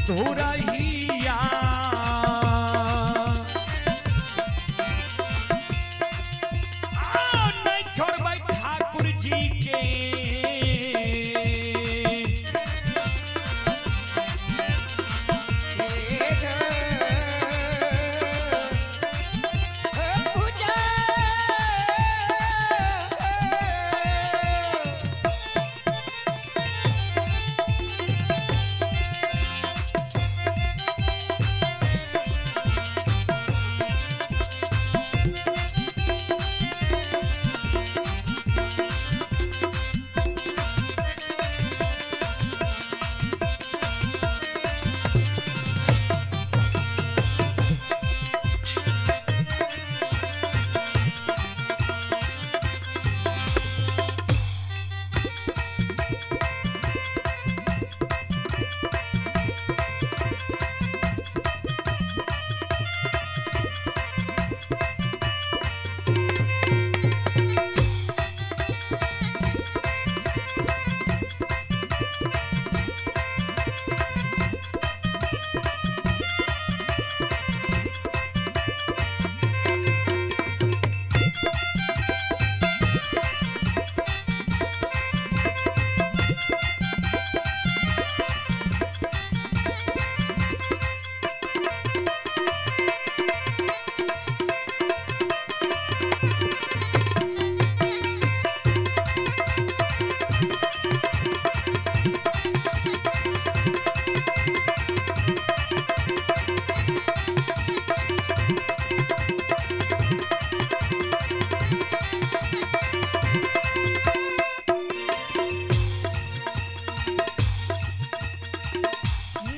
तोरहिया। आ, नहीं छोड़बै ठाकुर जी के।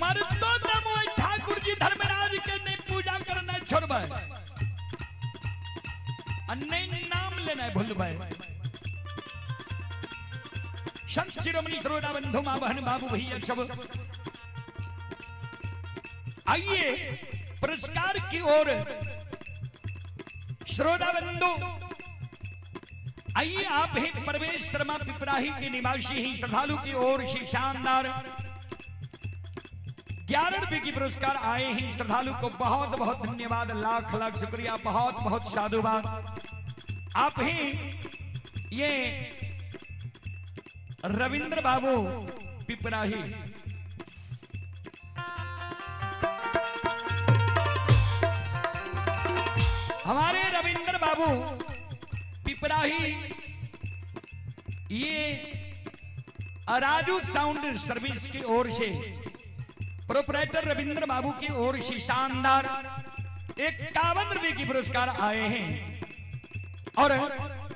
मरतो दम ओहि ठाकुर जी धर्मराज के नहीं पूजा करना छोड़बै आ नहीं नाम लेना भूलबै। संत शिरोमणि श्रोता बंधु माँ बहन बाबू भैया सब, आइए पुरस्कार की ओर। श्रोता बंधु आइए, आप ही परवेश शर्मा पिपराही के निवासी ही श्रद्धालु की ओर से शानदार 11 रुपए की पुरस्कार आए हैं। श्रद्धालु को बहुत बहुत धन्यवाद, लाख लाख शुक्रिया, बहुत बहुत साधुवाद। आप ही ये रविंद्र बाबू पिपराही। हमारे रविंद्र बाबू पिपराही ये राजू साउंड सर्विस की ओर से प्रोपराइटर रविंद्र बाबू की ओर से शानदार 51 रुपए की पुरस्कार आए हैं। और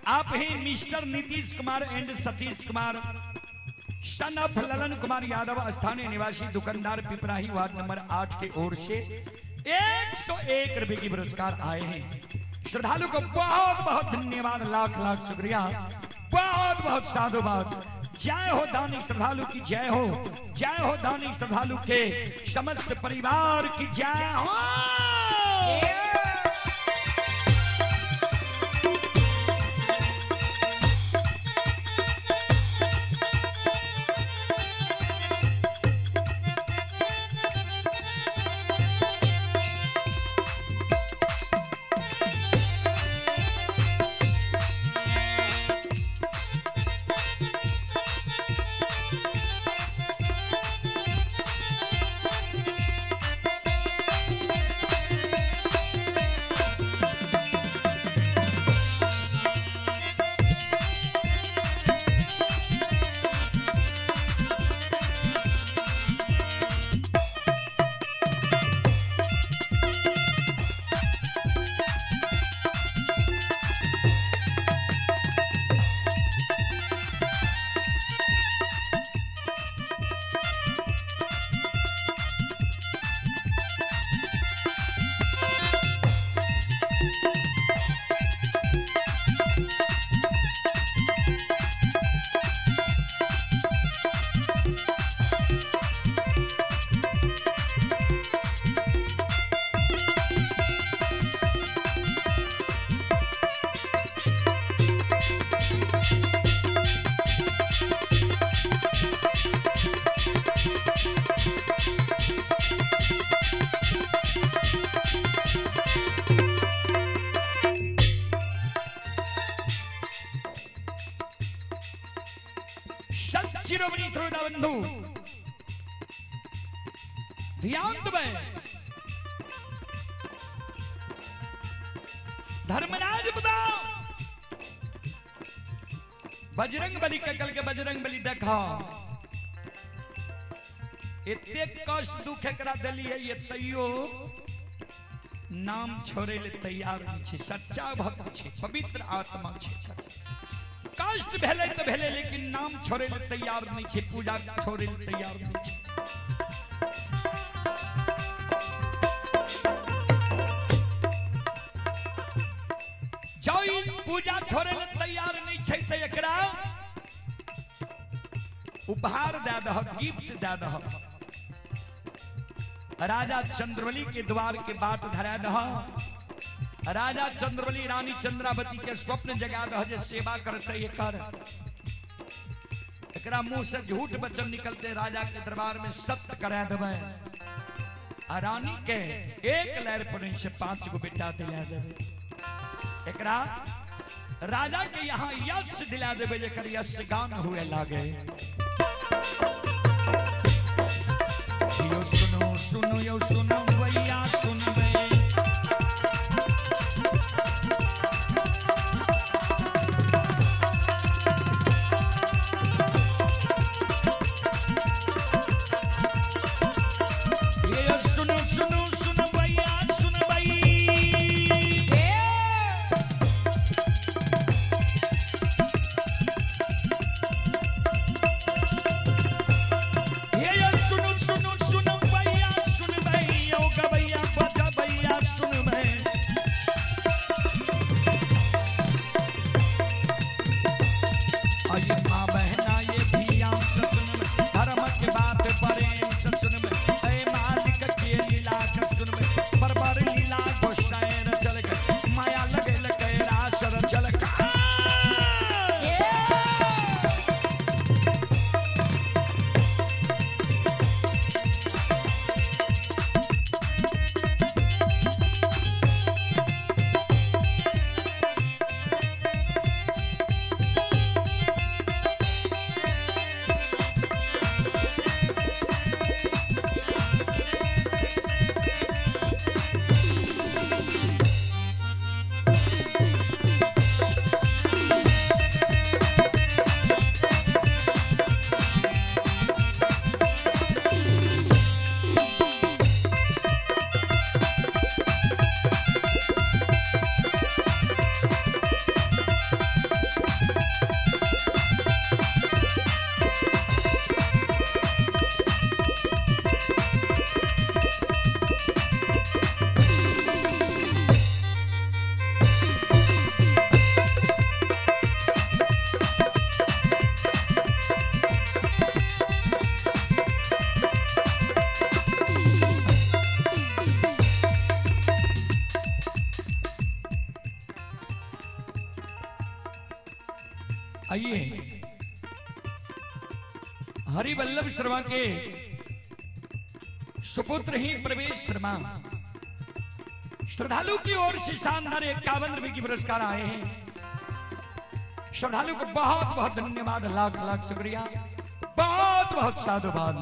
आप हैं mister Nitish Kumar and Satish Kumar son of Lalan Kumar Yadav, स्थानीय निवासी, दुकानदार, पिपराही वार्ड नंबर 8 के ओर से 101 रुपए की पुरस्कार आए हैं। श्रद्धालु को बहुत बहुत धन्यवाद, लाख लाख शुक्रिया, बहुत बहुत साधुवाद। जय हो दानी श्रद्धालु की जय हो, जय हो दानी श्रद्धालु के समस्त परिवार की जय हो। बंधु ध्यान देबै। धर्मराज बाबा बजरंग बली के कल के बजरंग बली देखा एतेक कष्ट दुख एकरा देलियै ये तैयो नाम छोड़े ले तैयार नहीं छै। सच्चा भक्त छै, पवित्र आत्मा छै। कष्ट भेलै तऽ भेलै, लेकिन नाम छोड़े ले तैयार नहीं छै, पूजा छोड़े ले तैयार नहीं छै। जँ ई पूजा छोड़े ले तैयार नहीं छै तऽ एकरा उपहार दए दहक, गिफ्ट दए दहक। राजा चंद्रबली के द्वार के बाट धरा दह। राजा चंद्रबली रानी चंद्रावती के स्वप्न जगा दह जे सेवा करते एकर। एकरा मुंह से झूठ वचन निकलते राजा के दरबार में सत्य करा देबै आ रानी के एक लहर पर से 5 गो बेटा दिला देबै। एकरा राजा के यहाँ यश दिला देबै जेकर यश गान हुए लागे। यो सुनो सुनो यो सुनो भैया सुनबे, ये सुनो सुनो सुनो भैया सुनबई। ये सुनो सुनो सुनो भैया सुनबई, यो गबैया बजबैया सुनबे। आये माँ बहना ये धिया से सुनबे, धर्म के बात प्रेम से सुनबे, ऐ मालिक के लीला के सुनबे, बरबर लीला गोसाई चल गए, माया लगे लगे रासर चल गए। आइए हरिवल्लभ शर्मा के सुपुत्र ही प्रवेश शर्मा श्रद्धालु की ओर से शानदार 51 रुपए की पुरस्कार आए हैं। श्रद्धालु को बहुत बहुत धन्यवाद, लाख लाख शुक्रिया, बहुत बहुत साधुवाद।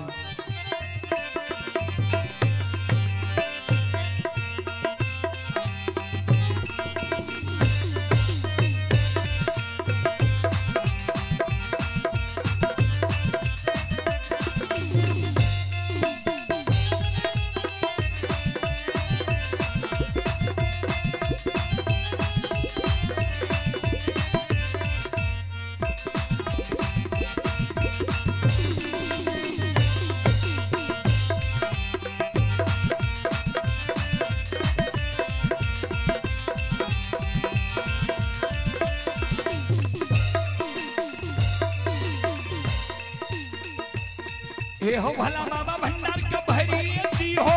ये हो भला बाबा भंडार का भैरी हो।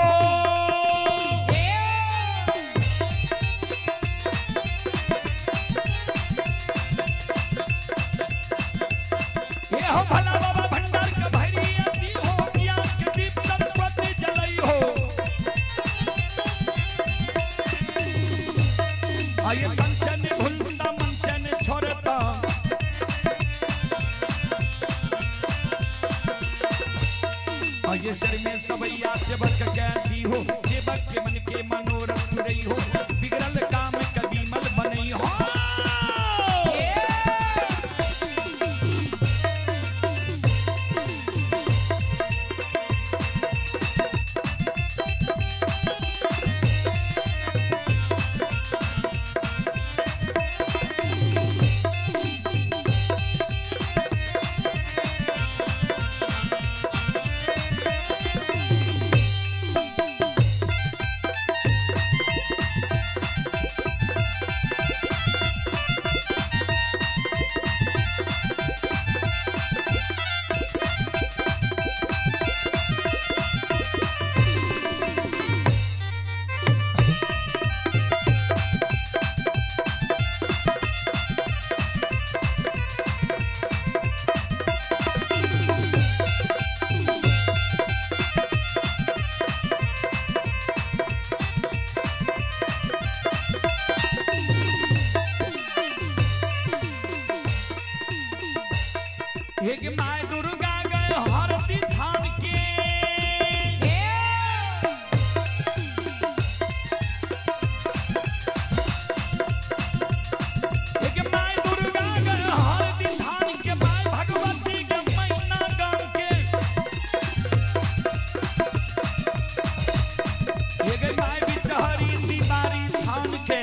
ये हो भला बाबा भंडार का भैरी हो, ज्ञान के दीप सरस्वती जलई हो। आये कंचन भुलता मंचन छोड़ता, के दीहो, सेवक के मन के मनोरथ पुरई हो, बिगड़ल काम कभी मल बनई हो। एक my Durga गए हरती थान के, एक my Durga गए हरती थान के, my Bhagwati के मैना गांव के, एक my Bichhari Tiwari थान के।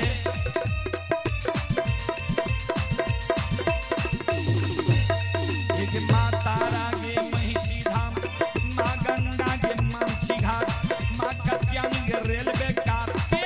एक माँ तारा गे महिषी धाम, माँ गंगा गे मांझी घाट, माँ कत्यानी गे रेलवे कार के।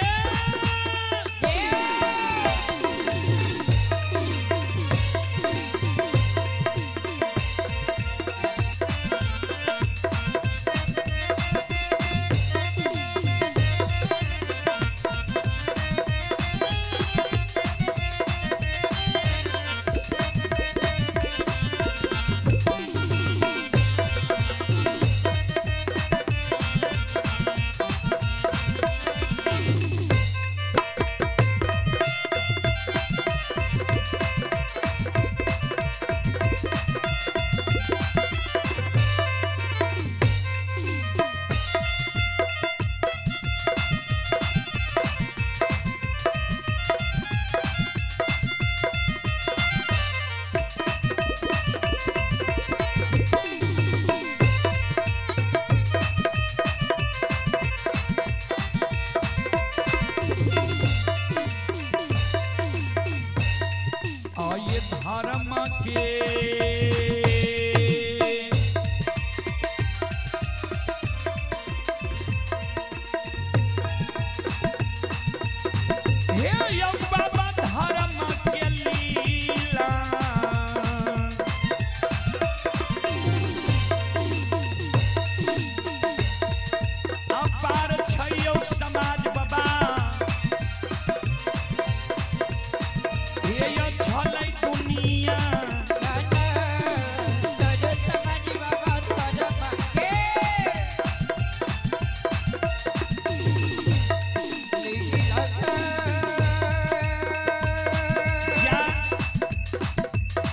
और ये धर्म के हे यौ बाबा धर्म के लीला, अपार छै यौ समाज बाबा, हे यौ छलै दुनिया। जा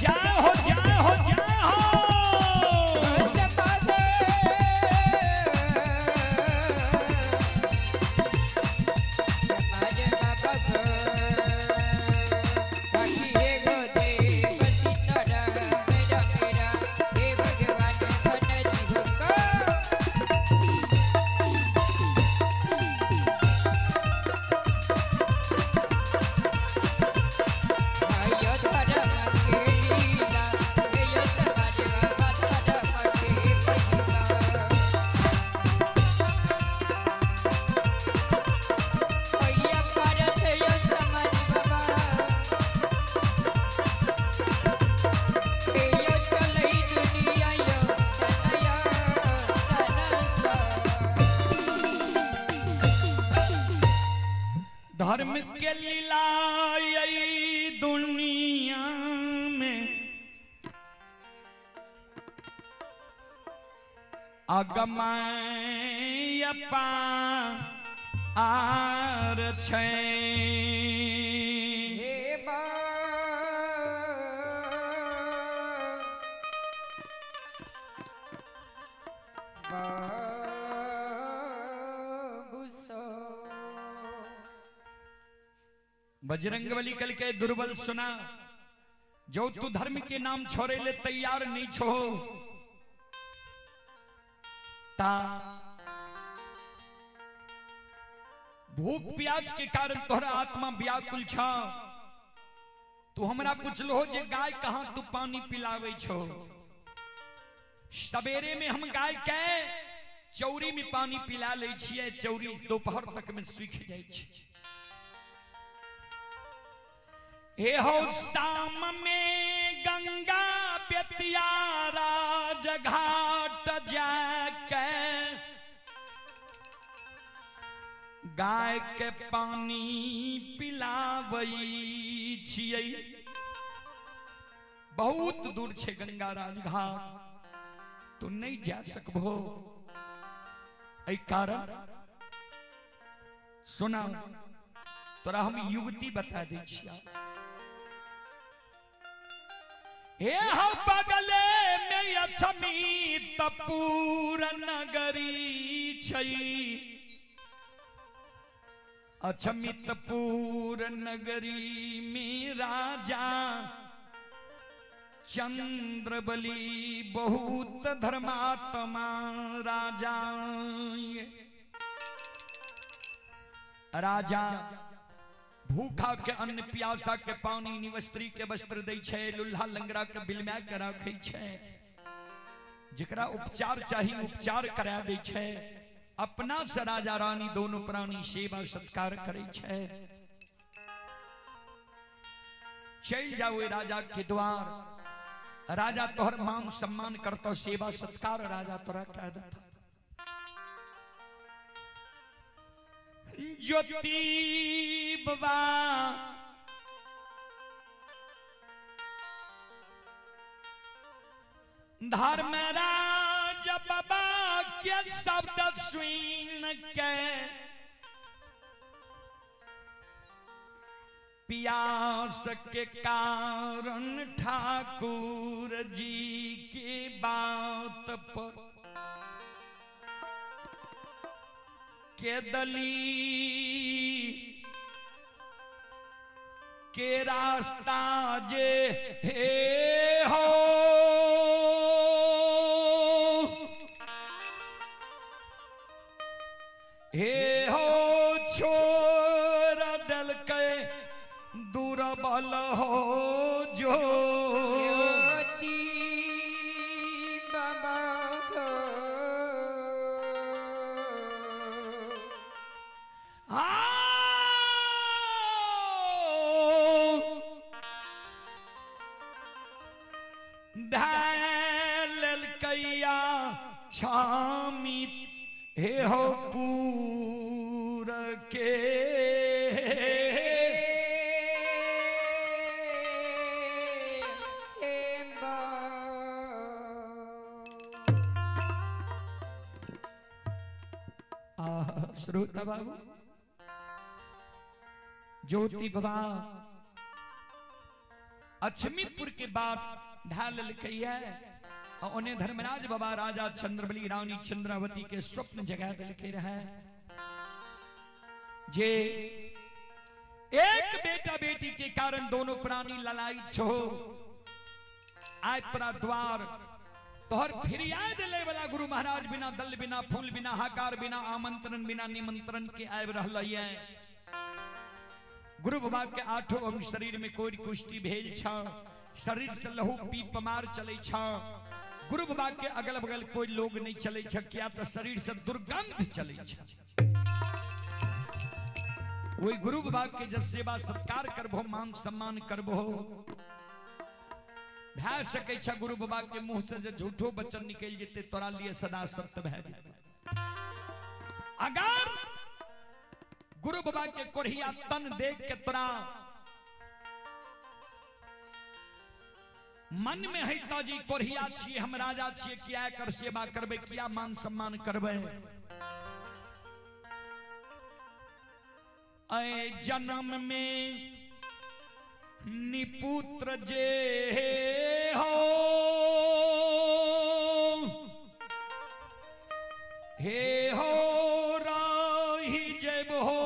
जय हो जय हो जय हो। धर्म के लीला यही दुनिया में अगमय पार छै। हे बा बजरंगबली कल के दुर्बल सुना, जो तू धर्म के नाम छोड़े ले तैयार नहीं छो ता भूख प्यास के कारण तोहरा आत्मा व्याकुल छा। तू हमरा पुछलो हो जे गाय कहाँ तू पानी पिलावे छो। सवेरे में हम गाय के चौरी में पानी पिला ले छिए, चौरी दोपहर तक में सूख जाय छै। हे हो शाम में गंगा बेतिया राजघाट जाके गाय के पानी पिलावई छियै। बहुत दूर छे गंगा राजघाट, तो नहीं जा सकबो। एहि कारण सुना तोरा हम युवती बता दै छिया। हे हो बगले में अछमी तपूर नगरी छै, अछमितपुर नगरी में राजा चंद्रबली बहुत धर्मात्मा राजा। राजा भूखा के अन्न प्यासा के पानी निवस्त्री के वस्त्र दै छै, लुल्हा लंगड़ा के बिलमा के राखै छै, जेकरा उपचार चाही उपचार करा दै छै। अपना से राजा रानी दोनों प्राणी सेवा सत्कार करे छै। चल जाओ राजा के द्वार, राजा तोहर मान सम्मान करतो, सेवा सत्कार राजा तोरा कह देता। ज्योति बाबा धर्मराज बाबा के शब्द सुन के प्यास के कारण ठाकुर जी के बात पर के दली के रास्ता जे हे हो हे हो छोड़ दलके दुर्बल हो जो ज्योति बाबा हो। हाँ छामी हे हो पूर के श्रोता बाबू ज्योति बाबा अछमीपुर के बाद ढाल लिखिए और उन्हें धर्मराज बाबा राजा चंद्रबली रानी चंद्रावती के स्वप्न जगा दिलके रहे जे एक बेटा बेटी के कारण दोनों प्राणी ललाई छो। आय तोरा द्वार तोहर फिरियाद ले वाला गुरु महाराज बिना दल बिना फूल बिना हाकार बिना आमंत्रण बिना निमंत्रण के आबि रहल ये। गुरु बाबा के आठों अंग शरीर में कोई कुश्ती भेल छ, शरीर से लहू पी पमार चले छ। गुरु बाबा के अगल बगल कोई लोग नहीं चले छ, क्या तो शरीर से दुर्गंध चले छ। वही गुरु बाबा के जब सेवा सत्कार करबो मान सम्मान करबो भै सकै छ। गुरु बाबा के मुंह से जे झूठो वचन निकल जेते तोरा लिए सदा सत्य भै जेते। अगर गुरु बाबा के कोढ़िया तन देख के तोरा मन में है तो जी कोढ़िया छिए हम राजा छिए, किया कर सेवा करबे, किया मान सम्मान करबे। ऐ जन्म में निपुत्र जे हो हे हो राही जब हो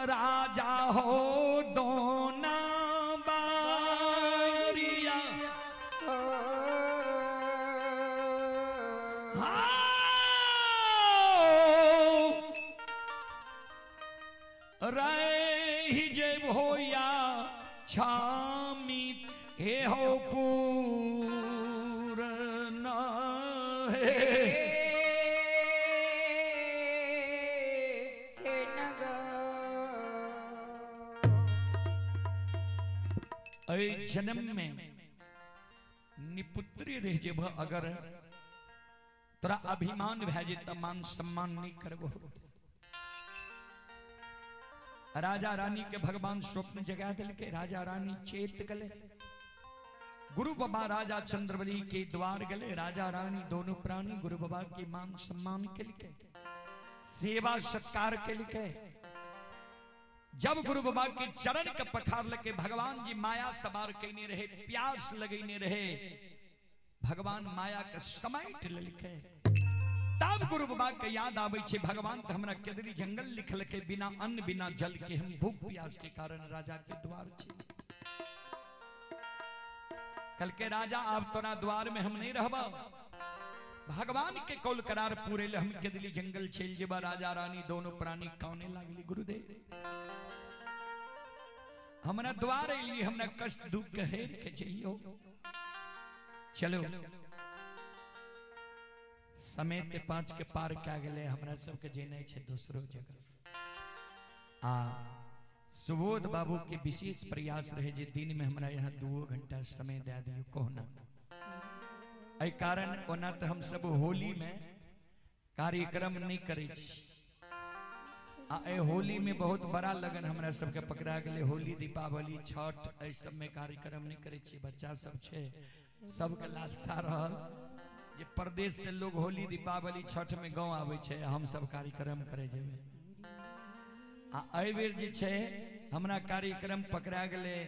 राजा हो रही जेब होया छामी हे हो पूर्ण हे जन्म में निपुत्री रह जेब अगर तोरा अभिमान भए जेत मान सम्मान नहीं करबो। राजा रानी के भगवान स्वप्न जगा दिलके, राजा रानी चेत गले, गुरु बाबा राजा चंद्रबली के द्वार गले, राजा रानी दोनों प्राणी गुरु बाबा के मान सम्मान के लिए सेवा सत्कार के लिए जब गुरु बाबा के चरण के पखार लगे भगवान जी माया सवार कने रहे, प्यास लगेने रहे, भगवान माया के समेट लेलके। तब गुरु बाबा के याद आवे छे भगवान तो हमरा केदरी जंगल लिखलके बिना अन्न बिना जल के हम भूख प्यास के कारण राजा के द्वार छे। कल के राजा अब तोरा द्वार में हम नहीं रहबा, भगवान के कौल करार पूरे ले हम केदली जंगल चल जेबा। राजा रानी दोनों प्राणी काने लागली, गुरुदेव हमरा द्वार अलिए, हमरा कष्ट दुख के हेर के जइयो। चलो समय ते 5 के पार क्या गए, हमरा सबके जेनाइ छे दोसरो जगह। आ सुबोध बाबू के विशेष प्रयास रहे जे दिन में हमरा यहाँ 2 घंटा समय दे दियो कोहना। एहि कारण ओना तो हम सब होली में कार्यक्रम नहीं करै छी, आ ए होली में बहुत बड़ा लगन हमरा सबके पकड़ा गेलै। होली दीपावली छठ एहि सब में कार्यक्रम नहीं करै छी, बच्चा सब छे सबके लालसा रहल जे परदेश से लोग होली दीपावली छठ में गाँव आबै छै, हम सब कार्यक्रम करे जेबै। आ एहि बेर जे छै हमरा कार्यक्रम पकड़ा गेलै,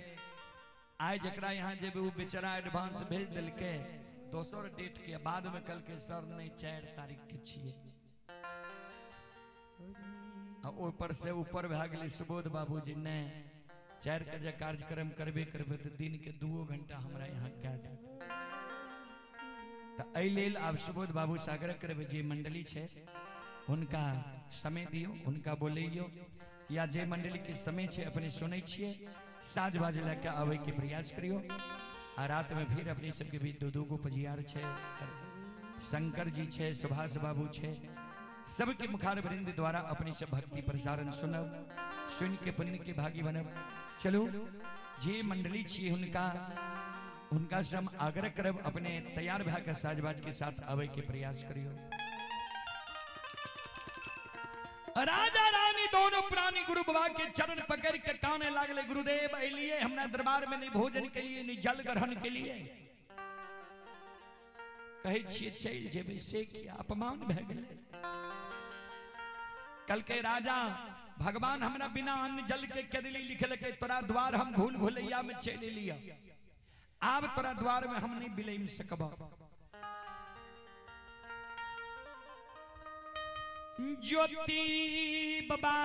आइ जकरा यहाँ जेबै ओ बेचारा एडवांस भेज देलकै दोसर डेट के, बाद में कहलकै सर नहीं 4 तारीख के छियै। आ ऊपर से ऊपर भए गेलै सुबोध बाबूजी नहीं 4 के जे कार्यक्रम करबे करबै तऽ दिन के 2 घंटा हमरा यहाँ कए दे। तऽ एहि लेल आब सुबोध बाबू से आग्रह करबै जे मंडली छै हुनका समय दियौ, हुनका बोलैयौ, या जे मंडली के समय छै अपने सुनै छियै साँझ बाज लए कऽ आबैके प्रयास करियौ। आ रात में फिर अपने सबके बीच 2-2 गो पजियार छै, शंकर जी छै, सुभाष बाबू छै, सबके मुखार वृंद द्वारा अपने सब भक्ति प्रसारण सुनब, सुन के पुण्य के भागी बनब। चलो जे मंडली छियै हुनका हुनका से हम आग्रह करब अपने तैयार भए के साजबाज के साथ आवे के प्रयास करियो। राजा रानी दोनों प्राणी गुरु बाबा के चरण पकड़ के काने लागले, गुरुदेव अलिए हमरा दरबार में नहीं भोजन के लिए नहीं जल ग्रहण के लिए। कहै छियै चलि जेबै से किया अपमान भए गेलै। कल के राजा भगवान हमरा बिना अन्न जल के केदली लिखलकै तोरा द्वार हम भूल भुलैया में चलि एलियै, आब तोरा द्वार में हम नहीं बिलैम सकब। ज्योति बाबा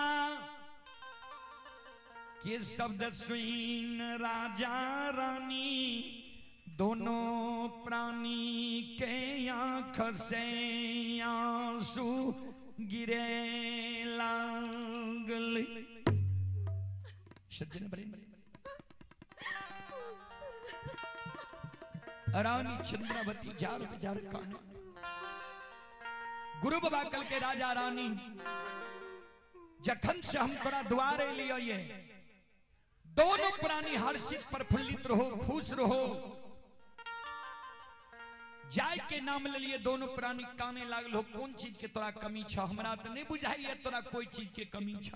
के शब्द सुन राजा रानी दोनों प्राणी के आंख से आंसू गिरे लागल। सज्जन बड़े रानी चंद्रावती जार जार कान गुरु बाबा कल के राजा रानी जखन से हम तोरा द्वार एलियो ये दोनों प्राणी हर्षित प्रफुल्लित रहो, खुश रहो। जाय के नाम ले लिए दोनों प्राणी काने लागल हो, कौन चीज के तोरा कमी छ, हमरा तो नहीं बुझाइए तोरा कोई चीज के कमी छ।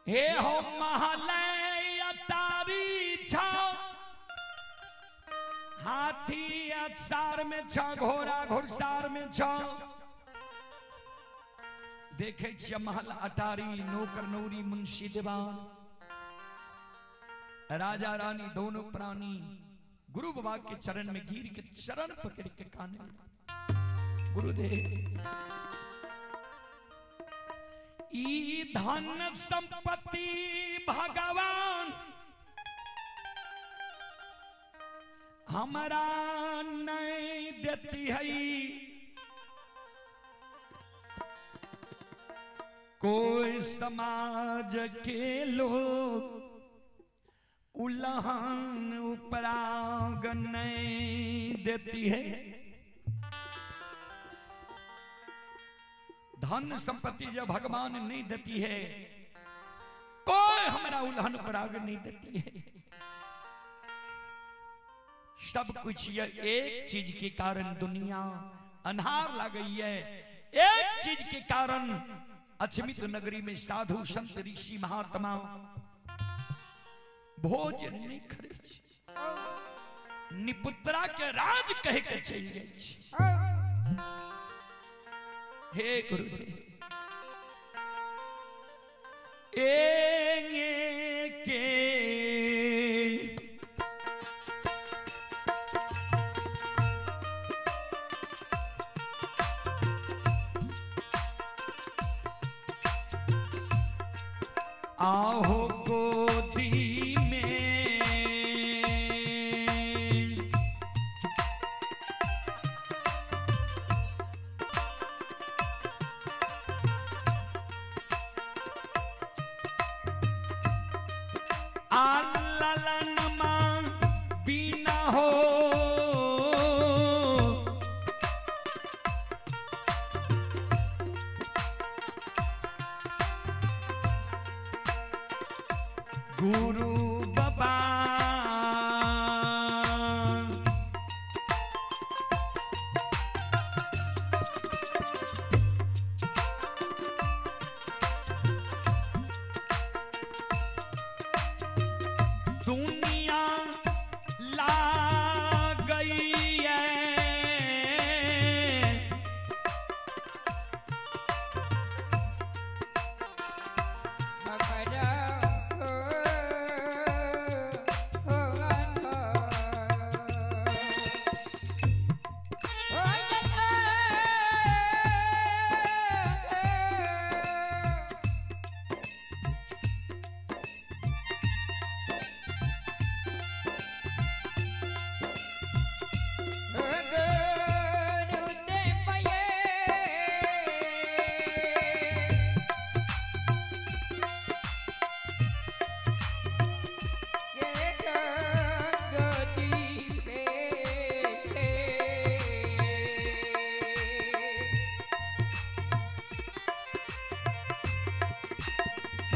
हे हो महालय तारी छ, हाथी अचार में छ, घोड़ा घुड़सार में छ। देखे छियै महल अटारी नौकर नौरी मुंशी दीवान। राजा रानी दोनों प्राणी गुरु बाबा के चरण में गिर के चरण पकड़ के काने, गुरुदेव ई धन संपत्ति भगवान हमारा नहीं देती है, कोई समाज के लोग उल्हान उपराग नहीं देती है। धन संपत्ति जब भगवान नहीं देती है, कोई हमारा उल्हन उपराग नहीं देती है। सब कुछ ये एक चीज के कारण दुनिया अन्हार लग गई है। एक चीज के कारण अछमित नगरी में साधु संत ऋषि महात्मा भोजन नहीं करे, निपुत्रा के राज कह के चल जाए। हे गुरुदेव, ए के आहो गोदी में आललनमा बिना हो गुरु बाबा दुनिया ला गई है।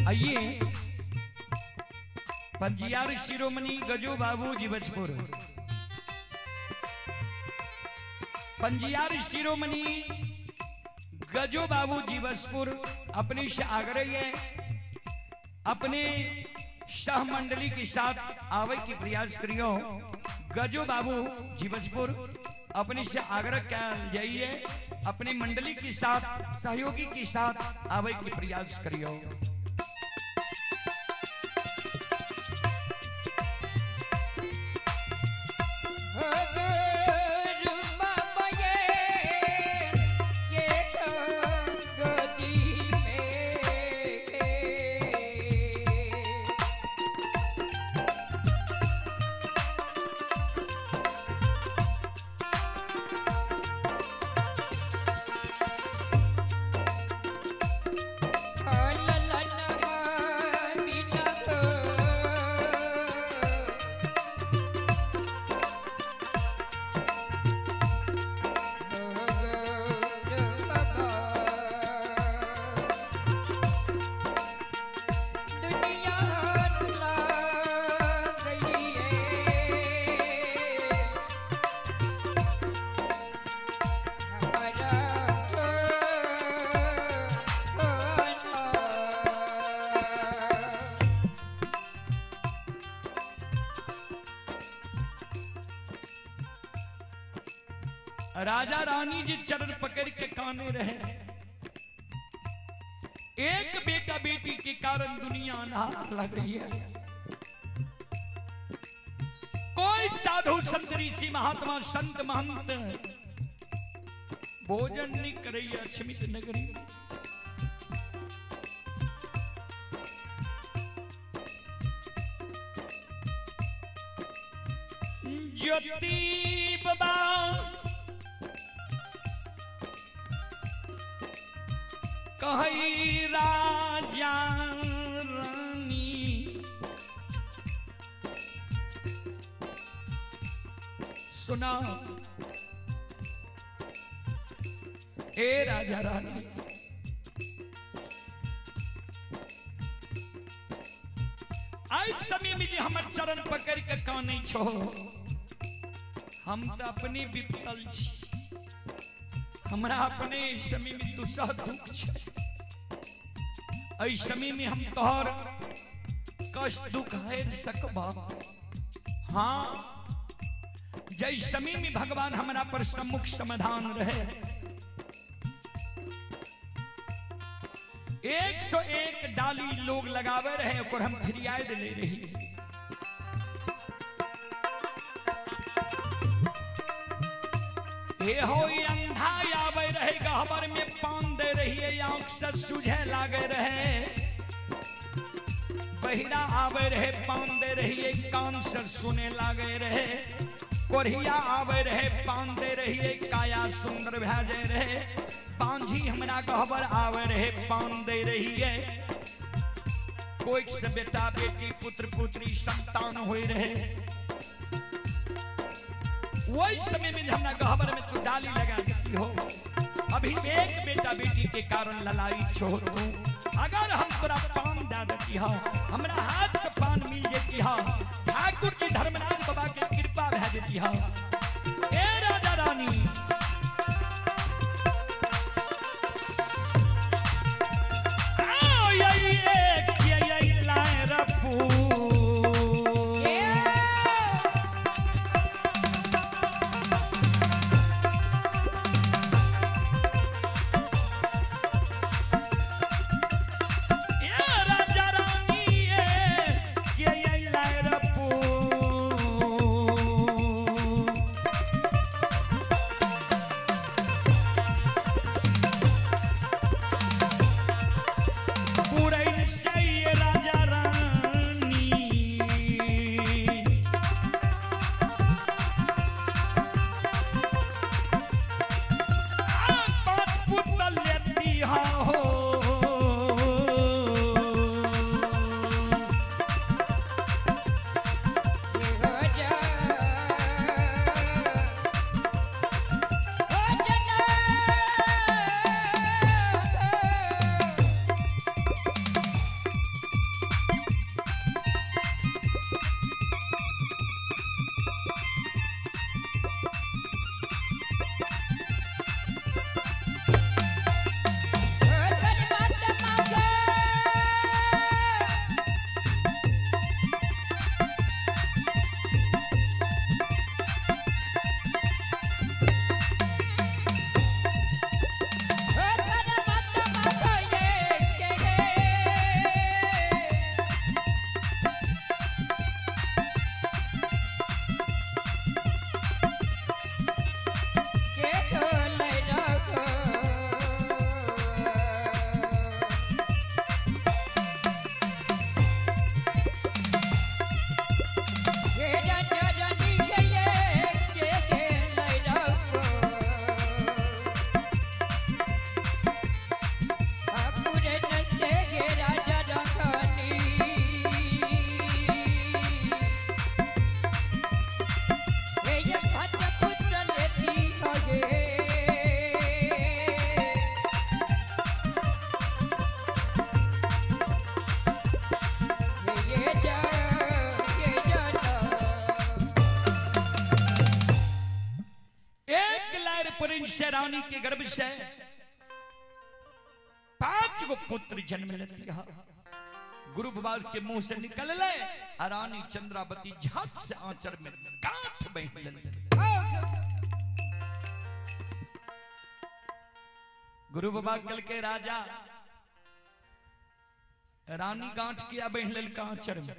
आइए पंजियार शिरोमणि गजो बाबू जीवजपुर, पंजियार शिरोमणि गजो बाबू जीवसपुर अपने से आग्रह है अपने सह मंडली के साथ आवे की प्रयास करियो। गजो बाबू जीवजपुर अपने से आग्रह क्या जाइए अपने मंडली के साथ सहयोगी के साथ आवे की प्रयास करियो। राजा रानी जी चरण पकड़ के काने रहे। एक बेटा बेटी के कारण दुनिया अनहार लग रही है। कोई साधु संत ऋषि महात्मा संत महंत भोजन नहीं कर रही है अछमित नगरी। ज्योति बाबा कहई राजा रानी सुना ए राजा रानी आज समय में जे हमर चरण पकड़ के कानै छो हम तो अपने विफल छी हमरा अपने समय में दुसह दुख छै एहि समय में हम तोहर कष्ट दुख हेर सकबा। हाँ जै समय में भगवान हमरा पर सम्मुख समाधान रहे 101 डाली लोग लगावे रहे ओकर हम फरियाद ले रही। हे हो अंधा आवे रहे गहबर में पान दे रही है आंख से सूझे लागे रहे बहिरा आवे रहे पान दे रही है कान से सुने लागे रहे कोरिया आवे रहे पान दे रही है काया सुंदर भै जाए रहे बांझी हमरा गहबर आवे रहे पान दे रही है कोई से बेटा बेटी पुत्र पुत्री संतान होए रहे वही समय में हमरा गहबर में तू डाली लगा देती हो। अभी एक बेटा बेटी के कारण ललाई छो तू अगर हम तोरा पान दे देती हो हमरा हाथ से पान मिल जेती हो ठाकुर जी धर्मराज बाबा के कृपा भै जेती हो। ए राजा रानी रानी के गर्भ से 5 गो पुत्र जन्म लेती है। गुरु बाबा के मुंह से निकल ले रानी चंद्रावती झट से आंचर में गांठ बह ले। गुरु बाबा कल के राजा रानी गांठ किया बह लेल आंचर में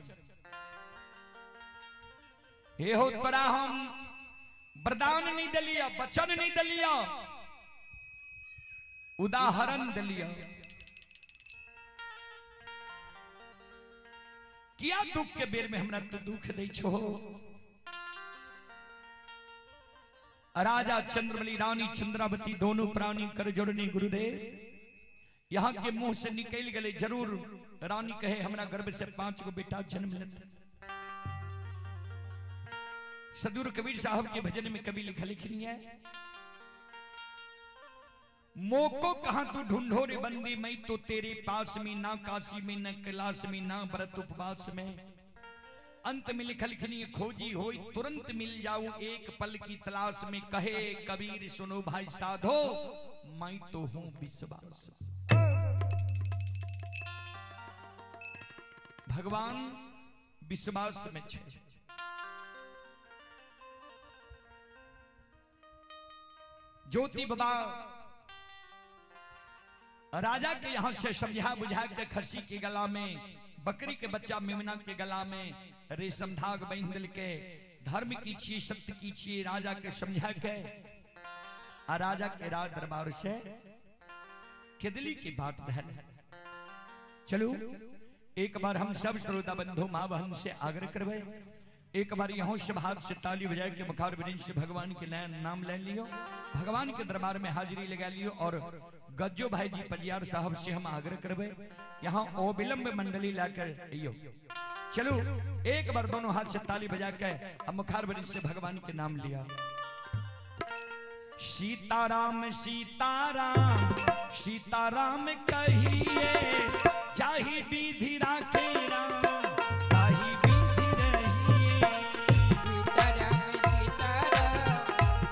हे हो तोरा हम वरदान नहीं दिलिया वचन नहीं दिलिया उदाहरण दिलिया किया दुख के बेर में हमरा तो दुख दै छो। राजा चंद्रबली रानी चंद्रावती दोनों प्राणी कर जोड़नी गुरुदेव यहाँ के मुंह से निकल गए जरूर रानी कहे हमरा गर्भ से 5 गो बेटा जन्म लेते। सदूर कबीर साहब के भजन में कभी लिखा लिखनी है, मोको कहां तू ढूंढो रे बंदी, मैं तो तेरे पास में, ना काशी में, ना कैलाश में, ना व्रत उपवास में। अंत में लिखल लिखनी खोजी होई तुरंत मिल जाऊं एक पल की तलाश में, कहे कबीर सुनो भाई साधो मैं तो हूं विश्वास। भगवान विश्वास में छे। ज्योति बाबा राजा के यहां से समझा बुझा के खसी के गला में, बकरी के बच्चा मेमना के गला में रेशम धाग बांध के धर्म की छी सत्य की छी राजा के समझा के आ राजा के राज दरबार से खेदली की बात धन। चलो एक बार हम सब श्रोता बंधु माँ बहन से आग्रह करवे, एक बार यहाँ से हाथ से ताली बजाए के मुखार वृंद से भगवान के नाम ले लियो, भगवान के दरबार में हाजिरी लगा लियो। और गज्जो भाई जी पजियार साहब से हम आग्रह करवे यहाँ अविलंब मंडली लाकर आइयो। चलो एक बार दोनों हाथ से ताली बजा के हम मुखार वृंद से भगवान के नाम लिया। सीताराम सीताराम सीताराम कहिए, जाहि विधि राखे राम ताहि विधि रहिए। सीताराम सीताराम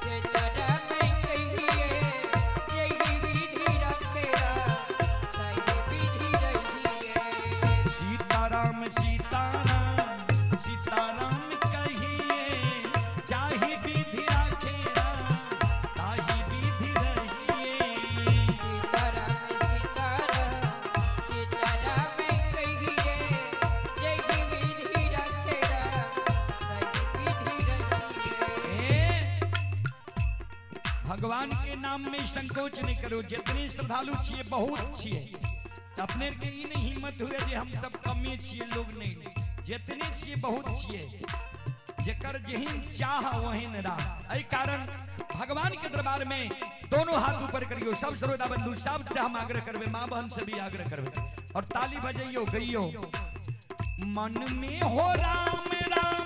सीताराम कहिए, यही विधि राखे राम ताहि विधि रहिए। सीताराम सीताराम सीताराम कहिए, जाहि विधि राखे राम ताहि विधि रहिए। सीताराम सीताराम सीताराम कहिए, यही विधि राखे राम ताहि विधि रहिए। भगवान के नाम में संकोच नहीं करो, जितने श्रद्धालु छिए बहुत छिए, अपने के ई नहीं हिम्मत हुए जे हम सब कमे छिए लोग नहीं, जितने छिए बहुत छिए, जेकर जेहिन चाह वहिन राह। एहि कारण भगवान के दरबार में दोनों हाथ ऊपर करियो। सब श्रोता बंधु सब से हम आग्रह करबे, माँ बहन से भी आग्रह करबे और ताली बजैयो गइयो। मन में हो राम राम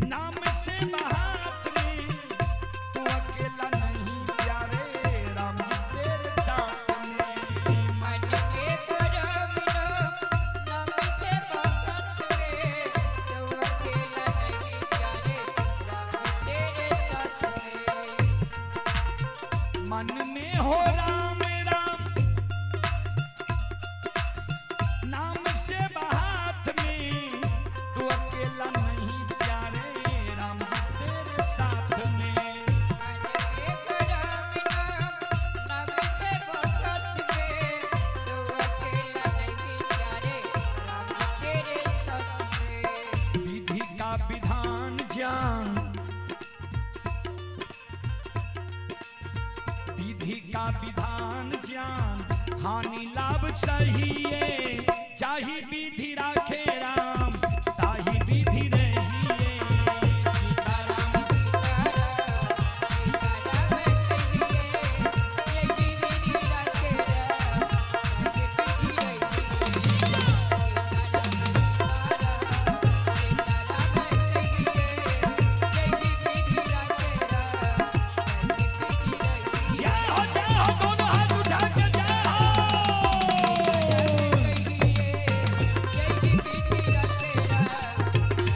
नाम से बात में, तू अकेला नहीं प्यारे राम जी तेरे साथ में। मन के हो राम राम नाम से बात में, तू अकेला नहीं प्यारे राम तेरे साथ में। मन में हो राम राम नाम से बात में, तू अकेला नहीं प्यारे राम जी तेरे साथ में। मन के हो राम राम नाम से बात में, तू अकेला नहीं प्यारे राम तेरे साथ में। विधि का विधान जान, विधि का विधान जान, हानि लाभ सहिए, चाही विधि राखे राम ताही विधि रहिए। सीताराम सीताराम सीताराम कहिए, यही विधि राखे राम ताहि विधि रहिए। सीताराम सीताराम सीताराम कहिए, यही विधि राखे राम ताहि विधि रहिए। जय हो जय हो, दोनों हाथ उठा के जय हो। यही विधि राखे राम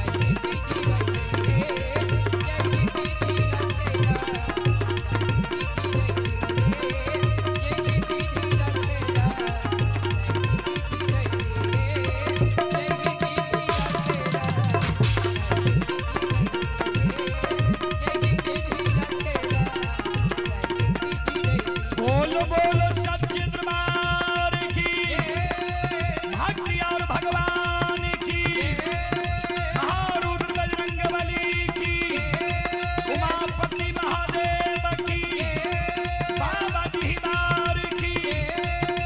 ताहि विधि रहिए। यही विधि राखे राम ताहि विधि रहिए। यही विधि राखे राम ताहि विधि रहिए। यही विधि राखे राम ताहि विधि रहिए। यही विधि राखे राम ताहि विधि रहिए। बोलो बोलो सच्चे दरबार की, भक्ति और भगवान की, महारुद्र बजरंग बली की, उमापति महादेव की, बाबा दीदार की,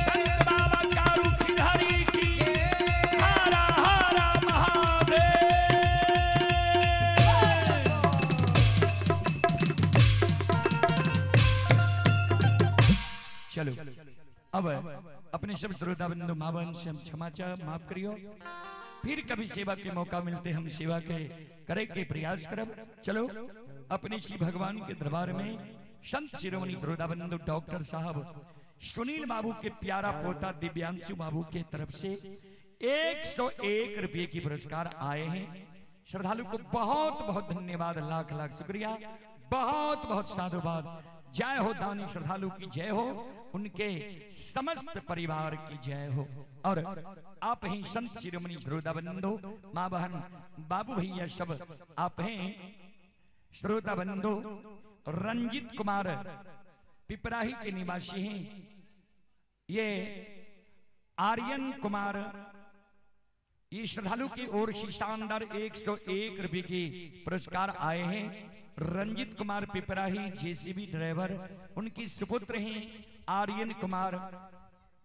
संत बाबा कारू खिधारी की, हरा हरा महादेव। चलो। अब अपने सब श्रोता बंधु माँ बहन से हम क्षमा चाह, माफ करियो। फिर कभी सेवा के मौका मिलते हम सेवा के करे के प्रयास करब। चलो अपने श्री भगवान के दरबार में संत शिरोमणि श्रोता बंधु डॉक्टर साहब सुनील बाबू के प्यारा पोता दिव्यांशु बाबू के तरफ से 101 रुपये की पुरस्कार आए हैं। श्रद्धालु को बहुत बहुत धन्यवाद, लाख लाख शुक्रिया, बहुत बहुत साधुवाद। जय हो दानी श्रद्धालु की जय हो, उनके समस्त परिवार की जय हो। और आप ही संत शिरोमणि श्रोता बंधु माँ बहन बाबू भैया सब आप हैं श्रोता बंधु रंजित कुमार पिपराही के निवासी हैं। ये आर्यन कुमार ये श्रद्धालु की ओर से शानदार 101 रुपये की पुरस्कार आए हैं। रंजित कुमार पिपराही जेसीबी ड्राइवर, उनकी सुपुत्र हैं आर्यन कुमार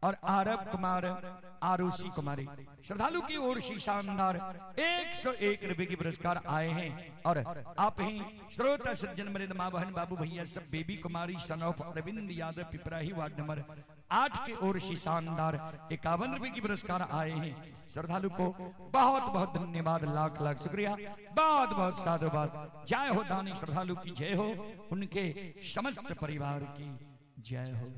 और आरब कुमार आरुषि कुमारी। श्रद्धालु की ओर से शानदार 101 रुपए की पुरस्कार आए हैं। और आप ही श्रोता सज्जन मृद माँ बहन बाबू भैया सब Baby Kumari son of Arvind Yadav Piprahi ward number 8 के ओर से शानदार 51 रुपए की पुरस्कार आए हैं। श्रद्धालु को बहुत बहुत धन्यवाद, लाख लाख शुक्रिया, बहुत बहुत साधुवाद। जय हो दानी श्रद्धालु की जय हो, उनके समस्त परिवार की जय हो।